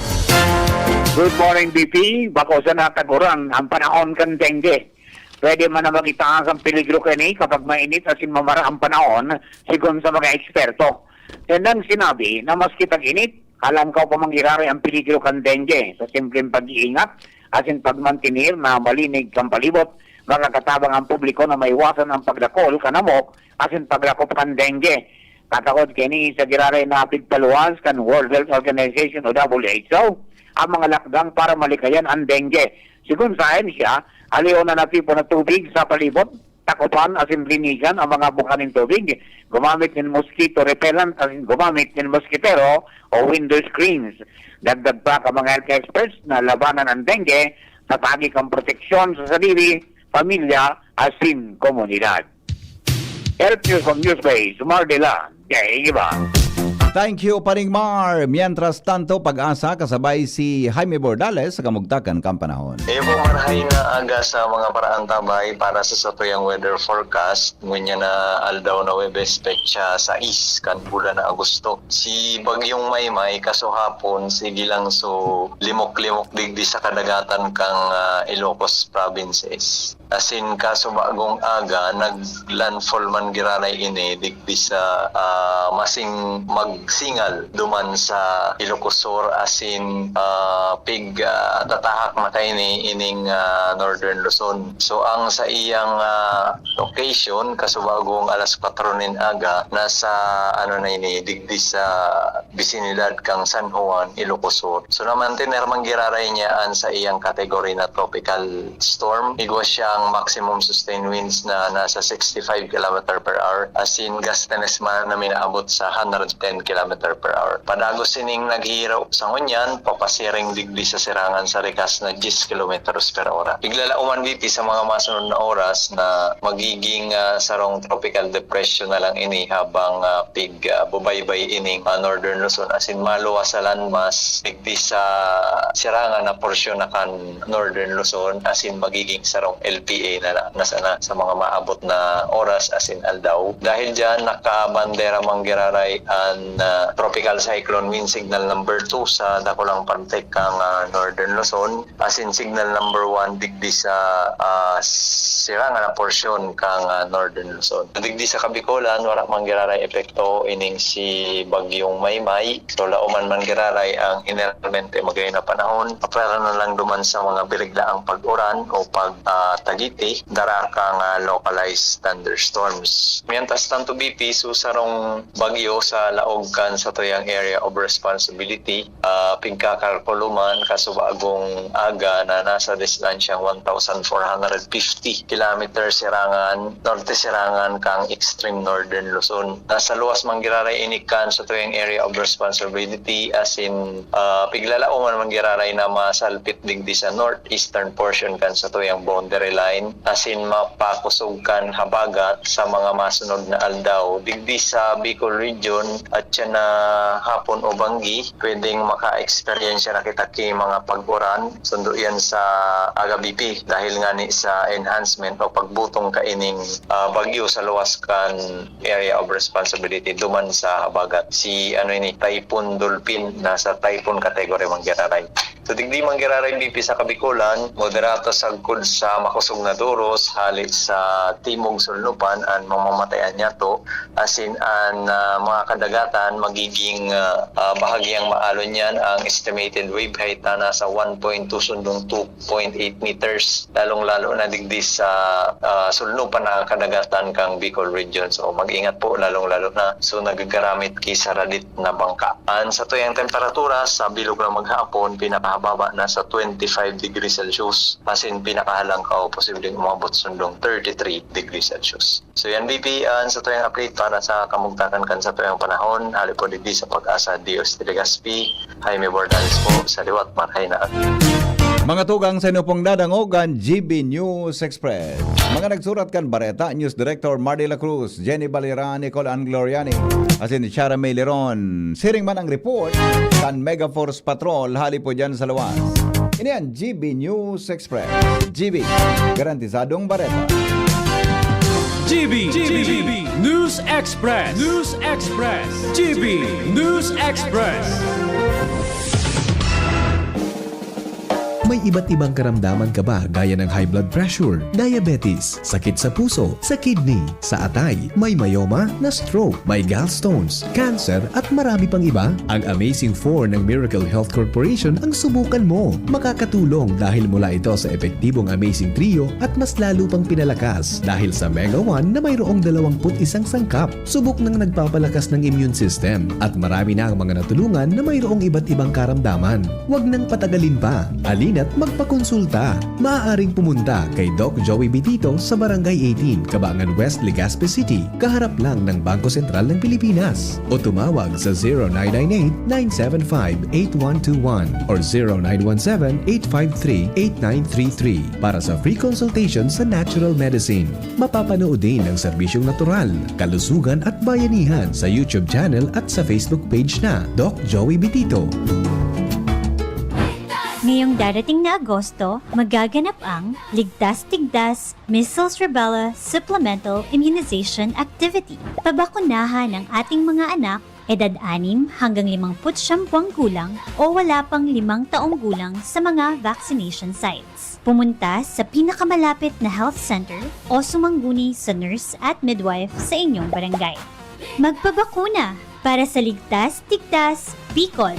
Good morning, B P. Bako sa nataguran ang panahon kan dengue. Pwede man na magitaas ang peligro kani kapag mainit asin mamara ang panahon, sigon sa mga eksperto. Yan ang sinabi na maski tag-init, halangkaw pa mangyayari ang peligro kan dengue. Sa simpleng pag-iingat asin pagmantener na malinig kan palibot, makakatabang ang publiko na maiwasan ang pagdakol kan hamok asin paglakop kan dengue. Katakod kini sa giraray na pigpaluwas kan World Health Organization o W H O ang mga lakdang para malikayan ang dengue. Sigon sa ahensya, aliw na natipon na tubig sa palibot, takopan asin linisan ang mga buka nin tubig, gumamit nin mosquito repellent asin gumamit nin moskitero o window screens. Dagdag pa kan mga health experts na labanan ang dengue, tatagi kan proteksyon sa sarili, pamilya, asin komunidad. Health News from Newsbase, Mardela, Jay Iba. Thank you, Paring Mar. Mientras tanto, Pag-asa kasabay si Jaime Bordales sa kamugtakan kan panahon. Iyo pong marahay na aga sa mga paraantabay para sa satuyang weather forecast. Ngunyan na aldaw na Webes, petsa sais kan bulan na Agosto. Si Bagyong Maymay, kaso hapon, sige lang so limok-limok digdi sa kadagatan kan, ah, Ilocos provinces. Asin kaso bagong aga, nag-landfall man giraray ini digdi sa, ah, Masing Magsingal, duman sa Ilocos Sur, asin, ah, pig, ah, tatahak na kaini ining, ah, Northern Luzon. So, ang saiyang, ah, location, kaso bagong alas kwatro nin aga, nasa, ano na ini, digdi sa bisinidad kan San Juan, Ilocos Sur. So, namantener man giraray niya an saiyang category na tropical storm. Igwa siyang maximum sustained winds na nasa sixty-five kilometer per hour, asin gusttiness man na minaabot sa hundred ten kilometer per hour. Padagos sining naghihiro sa ngunyan, papasiring digdi sa sirangan sa rikas na diyes kilometros per ora. Piglalauman diti sa mga masunod na oras na magiging, ah, sarong tropical depression na lang ini habang, ah, pig, ah, bubaybay ining, ah, Northern Luzon, asin maluwas sa landmass digdi sa sirangan na porsyon na kan Northern Luzon, asin magiging sarong L P A na, na sana sa mga maabot na oras asin aldaw. Dahil diyan, nakabandera man giraray an, ah, Tropical Cyclone Wind Signal number two sa dakulang parte kan, ah, Northern Luzon, asin Signal number one digdi sa, ah, sirangan na porsyon kan, ah, Northern Luzon. Digdi sa Kabikolan, wala man giraray epekto ining si Bagyong Maymay. So, laoman man giraray ang ineralmente magayon na panahon, apwera na lang duman sa mga biriglaang pag-uran o pag, ah, tagiti, dara kan, ah, localized thunderstorms. Mientras tanto, B P, so sarong bagyo sa laog kan satuyang area of responsibility, ah, pigkakalkulo man kasubagong aga na nasa distansyang one thousand four hundred fifty kilometers sirangan, norte sirangan kan extreme northern Luzon. Nasa luwas man giraray ini kan satuyang area of responsibility, asin, ah, piglalao man man giraray na masalpit digdi sa northeastern portion kan satuyang boundary line, asin mapakusog kan habagat sa mga masunod na aldaw. Digdi sa Bicol Region, at siya na hapon o banggi, pwedeng maka-eksperyensya na kita ki mga pag-uran. Sundo yan sa aga B P dahil nga ni sa enhancement o pagbutong kaining, ah, bagyo sa luwas kan area of responsibility duman sa habagat. Si ano ini, Typhoon Dolphin, nasa typhoon category man giraray. So, digdi man giraray B P sa Kabikolan, moderato sagkod sa makusog na doros hali sa timog sulnupan an mamamatayan niyato, asin an, ah, mga kadagatan magiging, ah, ah, bahagyang maalon niyan. Ang estimated wave height na nasa one point two sundong two point eight meters, lalong-lalo na digdi sa, ah, sulnupan na kadagatan kang Bicol Region. So, mag-ingat po, lalong-lalo na so nagagaramit ki sa radit na bangka. An satuyang temperatura sa bilog na maghapon, pinakahababa na sa twenty-five degrees Celsius, asin pinakahalangkaw, posibleng umabot sundong thirty-three degrees Celsius. So yan, B P, an satuyang update para sa kamugtakan kan satuyang panahon. Hali po digdi sa Pag-asa, D O S T Legazpi, Jaime Bordales po, sa liwat, marahay na aga. Mga tugang, sa inyo pong nadangog an G B News Express. Mga nagsurat kan bareta, News Director Mardy La Cruz, Jenny Balira, Nicole Ann Gloriani, asin ni Chara May Leron. Siring man ang report kan Megaforce Patrol hali po dyan sa luwas. Ini an G B News Express. G B, garantisadong bareta. G B, G B, News Express, News Express, G B News Express. May iba't ibang karamdaman ka ba gaya ng high blood pressure, diabetes, sakit sa puso, sa kidney, sa atay, may myoma, na stroke, may gallstones, cancer, at marami pang iba? Ang Amazing four ng Miracle Health Corporation ang subukan mo. Makakatulong dahil mula ito sa epektibong Amazing Trio at mas lalo pang pinalakas dahil sa Mega one na mayroong dalawampu't isang sangkap. Subok nang nagpapalakas ng immune system at marami na ang mga natulungan na mayroong iba't ibang karamdaman. Huwag nang patagalin pa. Halina't magpakonsulta. Maaaring pumunta kay Doc Joey Bitito sa Barangay eighteen, Cabangan West, Legazpi City, kaharap lang ng Bangko Sentral ng Pilipinas. O tumawag sa zero nine nine eight, nine seven five, eight one two one or zero nine one seven, eight five three, eight nine three three para sa free consultation sa natural medicine. Mapapanood din ang serbisyong natural, kalusugan at bayanihan sa YouTube channel at sa Facebook page na Doc Joey Bitito. Ngayong darating na Agosto, magaganap ang Ligtas Tigdas Measles Rubella Supplemental Immunization Activity. Pabakunahan ang ating mga anak, edad anim hanggang limangput siyam buwang gulang o wala pang limang taong gulang sa mga vaccination sites. Pumunta sa pinakamalapit na health center o sumangguni sa nurse at midwife sa inyong barangay. Magpabakuna para sa Ligtas Tigdas, Bicol.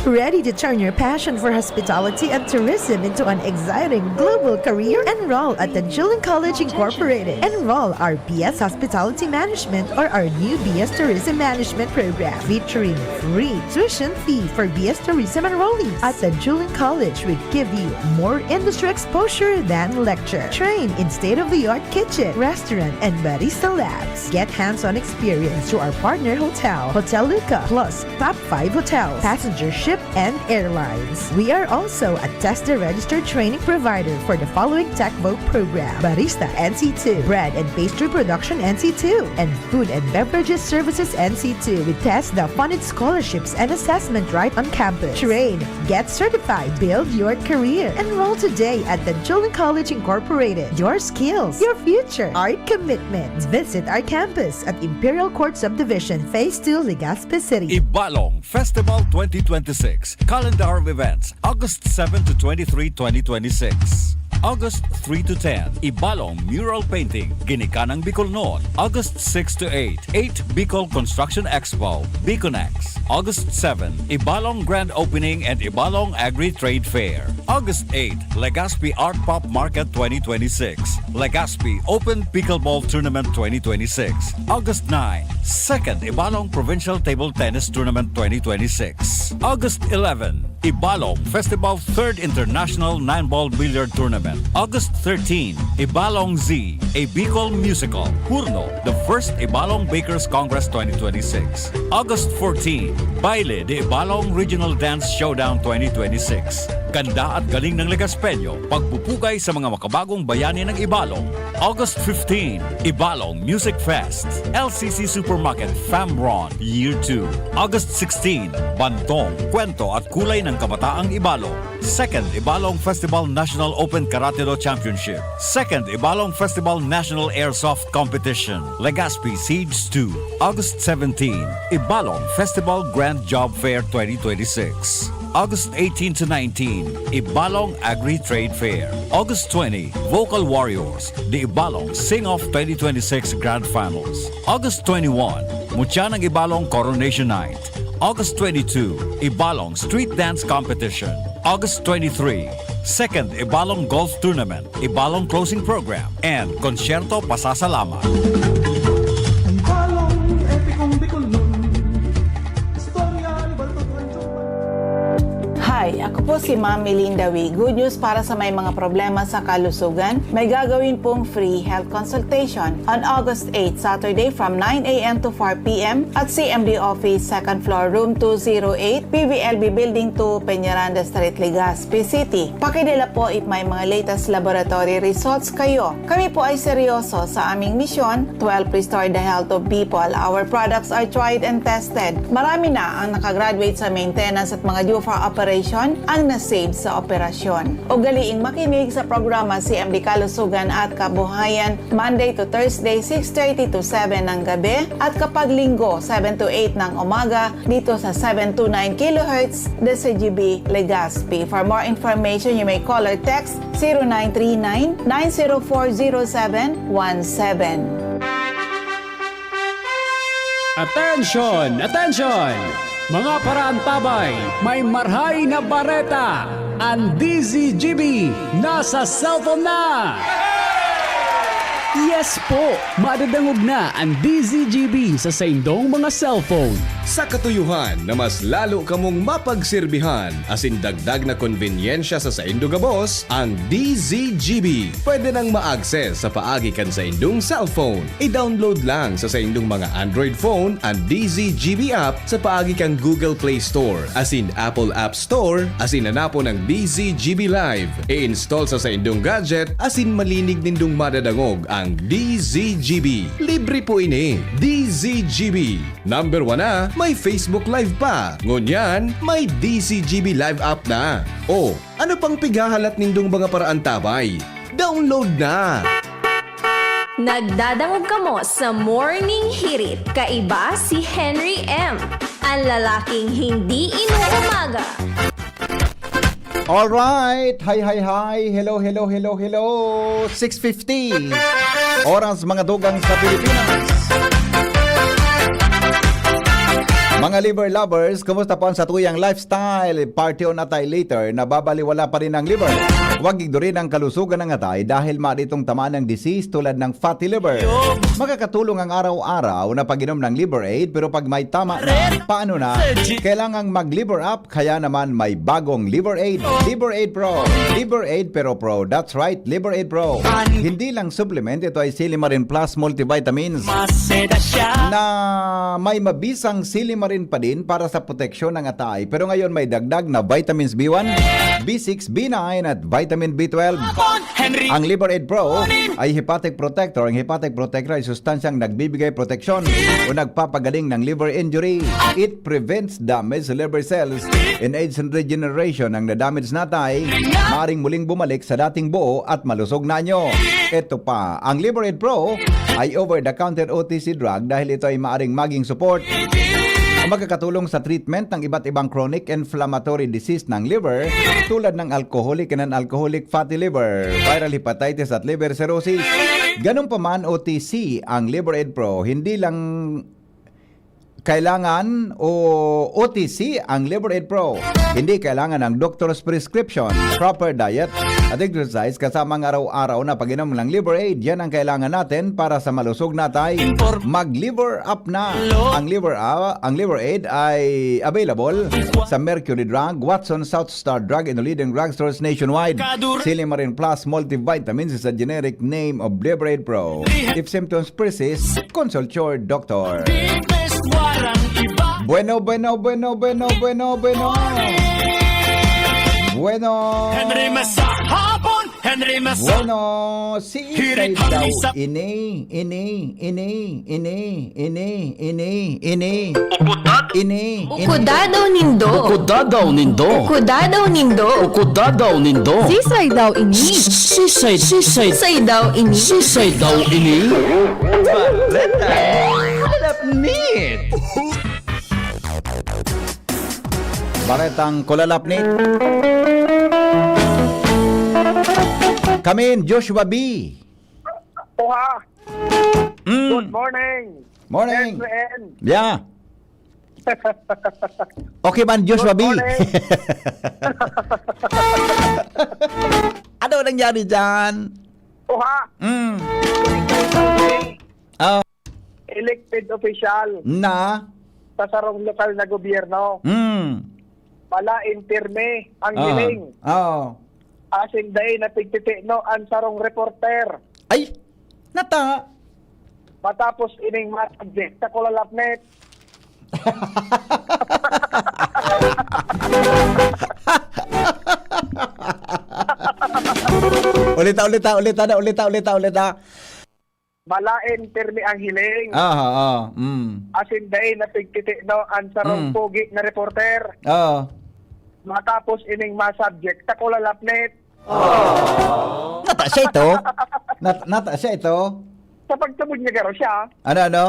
Ready to turn your passion for hospitality and tourism into an exciting global career? Enroll at Tanjuling College Incorporated. Enroll our B S Hospitality Management or our new B S Tourism Management program featuring free tuition fee for B S Tourism enrollees. At Tanjuling College, we give you more industry exposure than lecture. Train in state-of-the-art kitchen, restaurant, and barista labs. Get hands-on experience through our partner hotel, Hotel Luca, plus top five hotels, passenger ship and airlines. We are also a TESDA registered training provider for the following TechVoc program: Barista N C two, Bread and Pastry Production N C two, and Food and Beverages Services N C two. We test the funded scholarships and assessment right on campus. Train, get certified, build your career. Enroll today at Danchulan College Incorporated. Your skills, your future, our commitment. Visit our campus at Imperial Court Subdivision, Phase two, Legazpi City. Ibalong Festival twenty twenty-six, Calendar of Events, August seven to twenty-three, twenty twenty-six. August three to ten, Ibalong Mural Painting, Ginikanang Bicolnon, August six to eight, eight Bicol Construction Expo, Biconex, August seven, Ibalong Grand Opening and Ibalong Agri-Trade Fair, August eight, Legazpi Art Pop Market twenty twenty-six, Legazpi Open Pickleball Tournament twenty twenty-six, August nine, Second Ibalong Provincial Table Tennis Tournament twenty twenty-six, August eleven, Ibalong Festival Third International Nine Ball Billiard Tournament, August thirteen, Ibalong Z, a Bicol Musical, Hurno, the first Ibalong Bakers Congress twenty twenty-six, August fourteen, Baile de Ibalong Regional Dance Showdown twenty twenty-six, Ganda at Galing ng Legaspeño, pagpupugay sa mga makabagong bayani ng Ibalong, August fifteen, Ibalong Music Fest, L C C Supermarket Famron Year two, August sixteen, Bantong, Kwento at Kulay ng Kabataang Ibalong, Second Ibalong Festival National Open Karate Do Championship, Second Ibalong Festival National Airsoft Competition, Legazpi Siege two, August seventeen, Ibalong Festival Grand Job Fair twenty twenty-six, August eighteen to nineteen, Ibalong Agri-Trade Fair, August twenty, Vocal Warriors, the Ibalong Sing-Off twenty twenty-six Grand Finals, August twenty-one, Mutya ng Ibalong Coronation Night, August twenty-two, Ibalong Street Dance Competition, August twenty-three, Second Ibalong Golf Tournament, Ibalong Closing Program, and Konsyerto Pasasalamat. Ang balong epikong Bicolnon. Istorya ni Baldo Tuan Jumpa. Hi, ako po si Ma'am Melinda Wee. Good news para sa may mga problema sa kalusugan. May gagawin pong free health consultation on August eight, Saturday, from nine a m to four p m at C M D Office, second floor, room two zero eight, P V L B Building two, Peñaranda Street, Legazpi City. Pakidala po if may mga latest laboratory results kayo. Kami po ay seryoso sa aming misyon to help restore the health of people. Our products are tried and tested. Marami na ang nakagraduate sa maintenance at mga due for operation ang na-save sa operasyon. Ugaliing makinig sa programa C M D Kalusugan at Kabuhayan, Monday to Thursday, six thirty to seven ng gabi, at kapag Linggo, seven to eight ng umaga, dito sa seven two nine kilohertz, D C G B Legazpi. For more information, you may call or text zero nine three nine, nine zero four, zero seven one seven. Attention! Attention! Mga paraantabay, may marhay na bareta! Ang D Z G B nasa cellphone na! Yes po! Madadangog na ang D Z G B sa saindong mga cellphone. Sa katuyohan na mas lalo kamong mapagserbihan asin dagdag na konbenyensya sa saindo gabos, ang D Z G B pwede nang ma-access sa paagi kan saindong cellphone. I-download lang sa saindong mga Android phone an D Z G B app sa paagi kan Google Play Store asin Apple App Store asin hanapon ang D Z G B Live. I-install sa saindong gadget asin malinig nindong madadangog ang D Z G B. Libre po ini. D Z G B. Number one na, may Facebook Live pa. Ngunyan, may D Z G B Live app na. O, ano pang pighahalat nindong mga paraantabay? Download na! Nagdadangog kamo sa Morning Hirit. Kaiba si Henry M, ang lalaking hindi inuumaga. Alright! Hi, hi, hi! Hello, hello, hello, hello! Six fifty. Oras, mga dugang sa Pilipinas. Mga liver lovers, kumusta po ang satuyang lifestyle? Party on atay later, nababaliwala pa rin ang liver. Huwag igdorin ang kalusugan ng atay dahil maritong tamaan ng disease tulad ng fatty liver. Makakatulong ang araw-araw na pag-inom ng Liver Aid, pero pag may tama na, paano na? Kailangang mag-Liver Up, kaya naman may bagong Liver Aid. Liver Aid Pro. Liver Aid Pero Pro. That's right, Liver Aid Pro. Hindi lang supplement, ito ay Silimarin Plus multivitamins na may mabisang silimarin rin pa din para sa proteksyon ng atay. Pero ngayon may dagdag na vitamins B one, B six, B nine at vitamin B twelve. Ang Liver Aid Pro ay hepatic protector. Ang hepatic protector ay sustansyang nagbibigay proteksyon o nagpapagaling ng liver injury. It prevents damage sa liver cells and aids in regeneration. Ang na-damage na atay, maaring muling bumalik sa dating buo at malusog na anyo. Ito pa, ang Liver Aid Pro ay over-the-counter O T C drug dahil ito ay maaring maging support na makakatulong sa treatment ng iba't ibang chronic inflammatory disease ng liver, tulad ng alcoholic and non-alcoholic fatty liver, viral hepatitis at liver cirrhosis. Ganun pa man, O T C ang Liver Aid Pro, hindi lang kailangan o O T C ang Liver Aid Pro. Hindi kailangan ng doctor's prescription, proper diet, at exercise kasama ang araw-araw na pag-inom ng Liver Aid. Yan ang kailangan natin para sa malusog na atay. Mag-Liver Up na. Ang Liver, ah, ang Liver Aid ay available sa Mercury Drug, Watson, South Star Drug, and leading drugstores nationwide. Silimarin Plus Multivitamins is a generic name of Liver Aid Pro. If symptoms persist, consult your doctor. Bueno, bueno, bueno, bueno, bueno, bueno. Bueno. Henry Mesa. Hapon, Henry Mesa. Bueno, si Hirit Isay daw Hamisa. Ini, ini, ini, ini, ini, ini, ini. Ukudad. Ini, ini. Ukudadaw nindo. Ukudadaw nindo. Ukudadaw nindo. Ukudadaw nindo. Sisay daw ini? Sisay, sisay. Sisay daw ini? Sisay daw ini? Bareta. Kulalapnit. Baretang kulalapnit. Kamin, Joshua B. Oha. Mm. Good morning. Morning. S N. Yeah. Okay man, Joshua Good B. Morning. Ano nangyari dyan? Oha. Mm. Ah. Elected official Na? Sa sarong lokal na gobyerno. Mm. Malain pirmi ang Ah. hiling. Oh. Asin dai na pigtitino ang sarong reporter. Ay! Nata! Matapos ining ma-subject sa kulalapnit. Ulita, ulita, ulita na, ulita, ulita, ulita. Malain pirmi ang hiling. Ah, oo, mm. Asin dai na pigtitino ang sarong Mm. pogi na reporter. Oo. Matapos ining ma-subject sa kulalapnit. Nata siya ito? Nat-, nata siya ito? Sa pagtubod niya, garo siya. Ano, ano?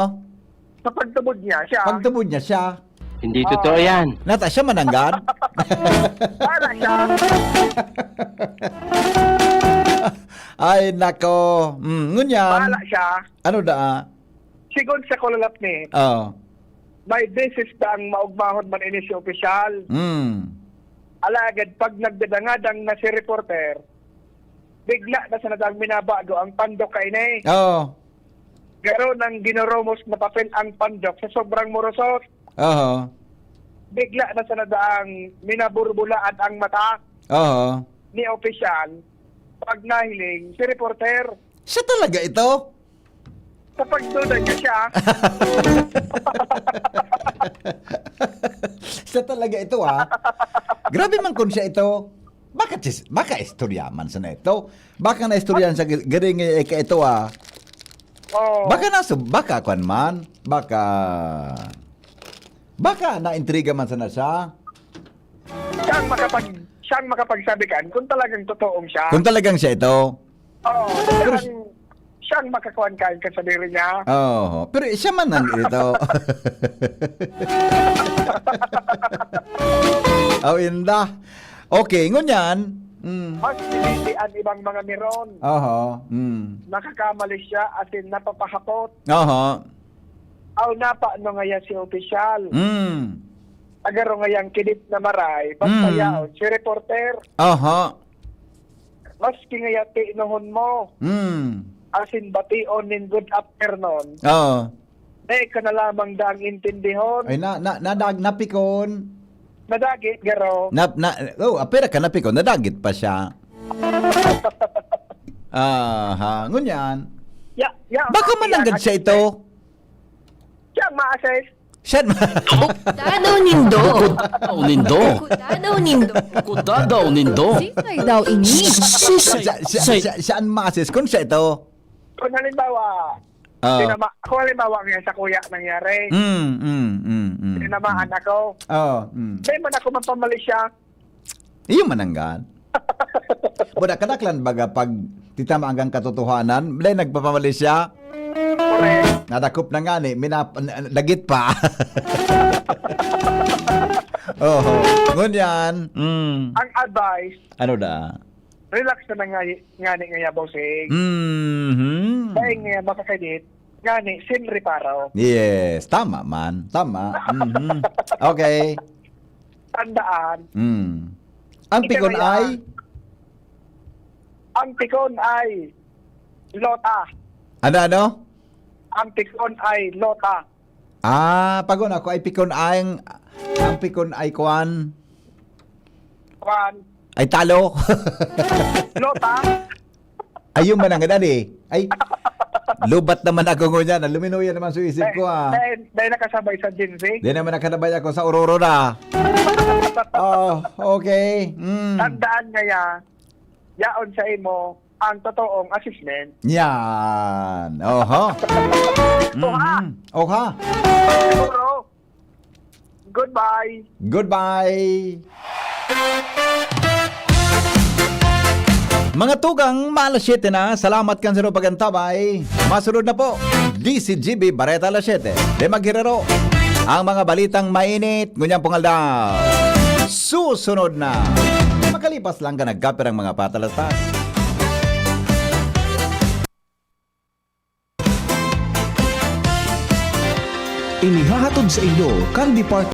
Sa pagtubod niya, siya. Pagtubod niya, siya. Hindi Oo. totoo yan. Nata siya mananggad? Wala siya. Ay, nako. Mm, ngunyan. Wala siya. Ano da? Sigon sa kulalapnit, Oo. may beses dang maugmahon man ini si opisyal. Mm. Alagad pag nagdadangadang na si reporter, bigla na sana dang minabago ang pandok kaini. Oo. Garo nang ginoromos na papel ang pandok sa sobrang morosot. Oho. Bigla na sana daang minaburbulaan ang mata Oho. ni opisyal pag nahiling si reporter. Siya talaga ito? Sa pagduda niya siya. Siya talaga ito, ah. Grabe man kung siya ito. Baka tis-, baka istorya man sana ito. Baka naistoryahan sa gi-, giring, eh, ka ito, ah. Oo. Baka nasu-, baka kwan man. Baka, baka naintriga man sana siya. Siyang makapag-, siyang makapagsabi kan kung talagang totoong siya. Kung talagang siya ito. Oo. Pero siyang, siyang makakuan kan kasadiri niya. Oo. Pero siya man ang ito. Aw, inda. Okay, ngunyan. Mm. Mas pinili ang ibang mga miron. Oho. Mm. Nakakamali siya, as in, napapahapot. Oho. Aw, napa no ngaya si opisyal. Mm. Agaro ngayang kidit na maray, basta Mm. yaon, si reporter. Oho. Maski ngaya tinohon mo. Mm. As in, bation nin good afternoon. Oo. Dai ka na lamang daang intindihon. Ay, na, na, nadag-, napikon. Nadagit, garo. Na, na, oh, apira ka napikon, nadagit pa siya. Aha, ngunyan. Ya, ya, Baka okay, mananggad yan. siya ito. Siya ang ma-assess. Siya ma- Dadaw nindo. Dadaw nindo. Dadaw nindo. Dadaw nindo. Sisay daw ini? Siya, siya, siya, siya, siya an masis. Kung siya ito. Kung halimbawa, Ah. tinama-, kung halimbawa nga sa kuya nangyari, Mm, mm, mm, mm, tinamaan mm. ako. Oh, mm. Di man ako mapamali siya. Iyo mananggan. Buda kadaklan baga pag titamaan kang katotohanan, dai nagpapamali siya. Correct. Nadakop na nga ni, minap-, n-, n-, dagit pa. Oho. Ngunyan, mm. Ang advice, Ano da? relax na lang nga, nga ni, nga ya, bossing. Mhm. Dahil nga makakadit, nga ni, sin reparo. Yes, tama man. Tama. Mhm. Okay. Tandaan. Mm. Ang Ika pikon na yan. ay? Ang pikon ay lota. Ano, ano? Ang pikon ay lota. Ah, pagon ako ay pikon ay ang, ang pikon ay kwan. Kwan. Ay talo. Lota. Ayun man ang edad eh. Ay, lubat naman ako ngunyan. Luminuya naman sa isip ko, ah. Dahil, dahil nakasabay sa Gen Z. Di naman nakasabay ako sa Aurora na. Oh, okay. Mm. Tandaan nga ya, yaon sa imo ang totoong assessment. Yan. Oho. Oha. Mhm. Oha. Siguro. Goodbye. Goodbye. Mga tugang, maalas siyete na. Salamat kan sa pag-antabay. Masunod na po, D C G B Bareta alas siyete. Di maghiraro. Ang mga balitang mainit, ngunyan pong aldaw. Susunod na. Makalipas lang ka nagkapirang mga patalastas. Inihahatod sa inyo kan Department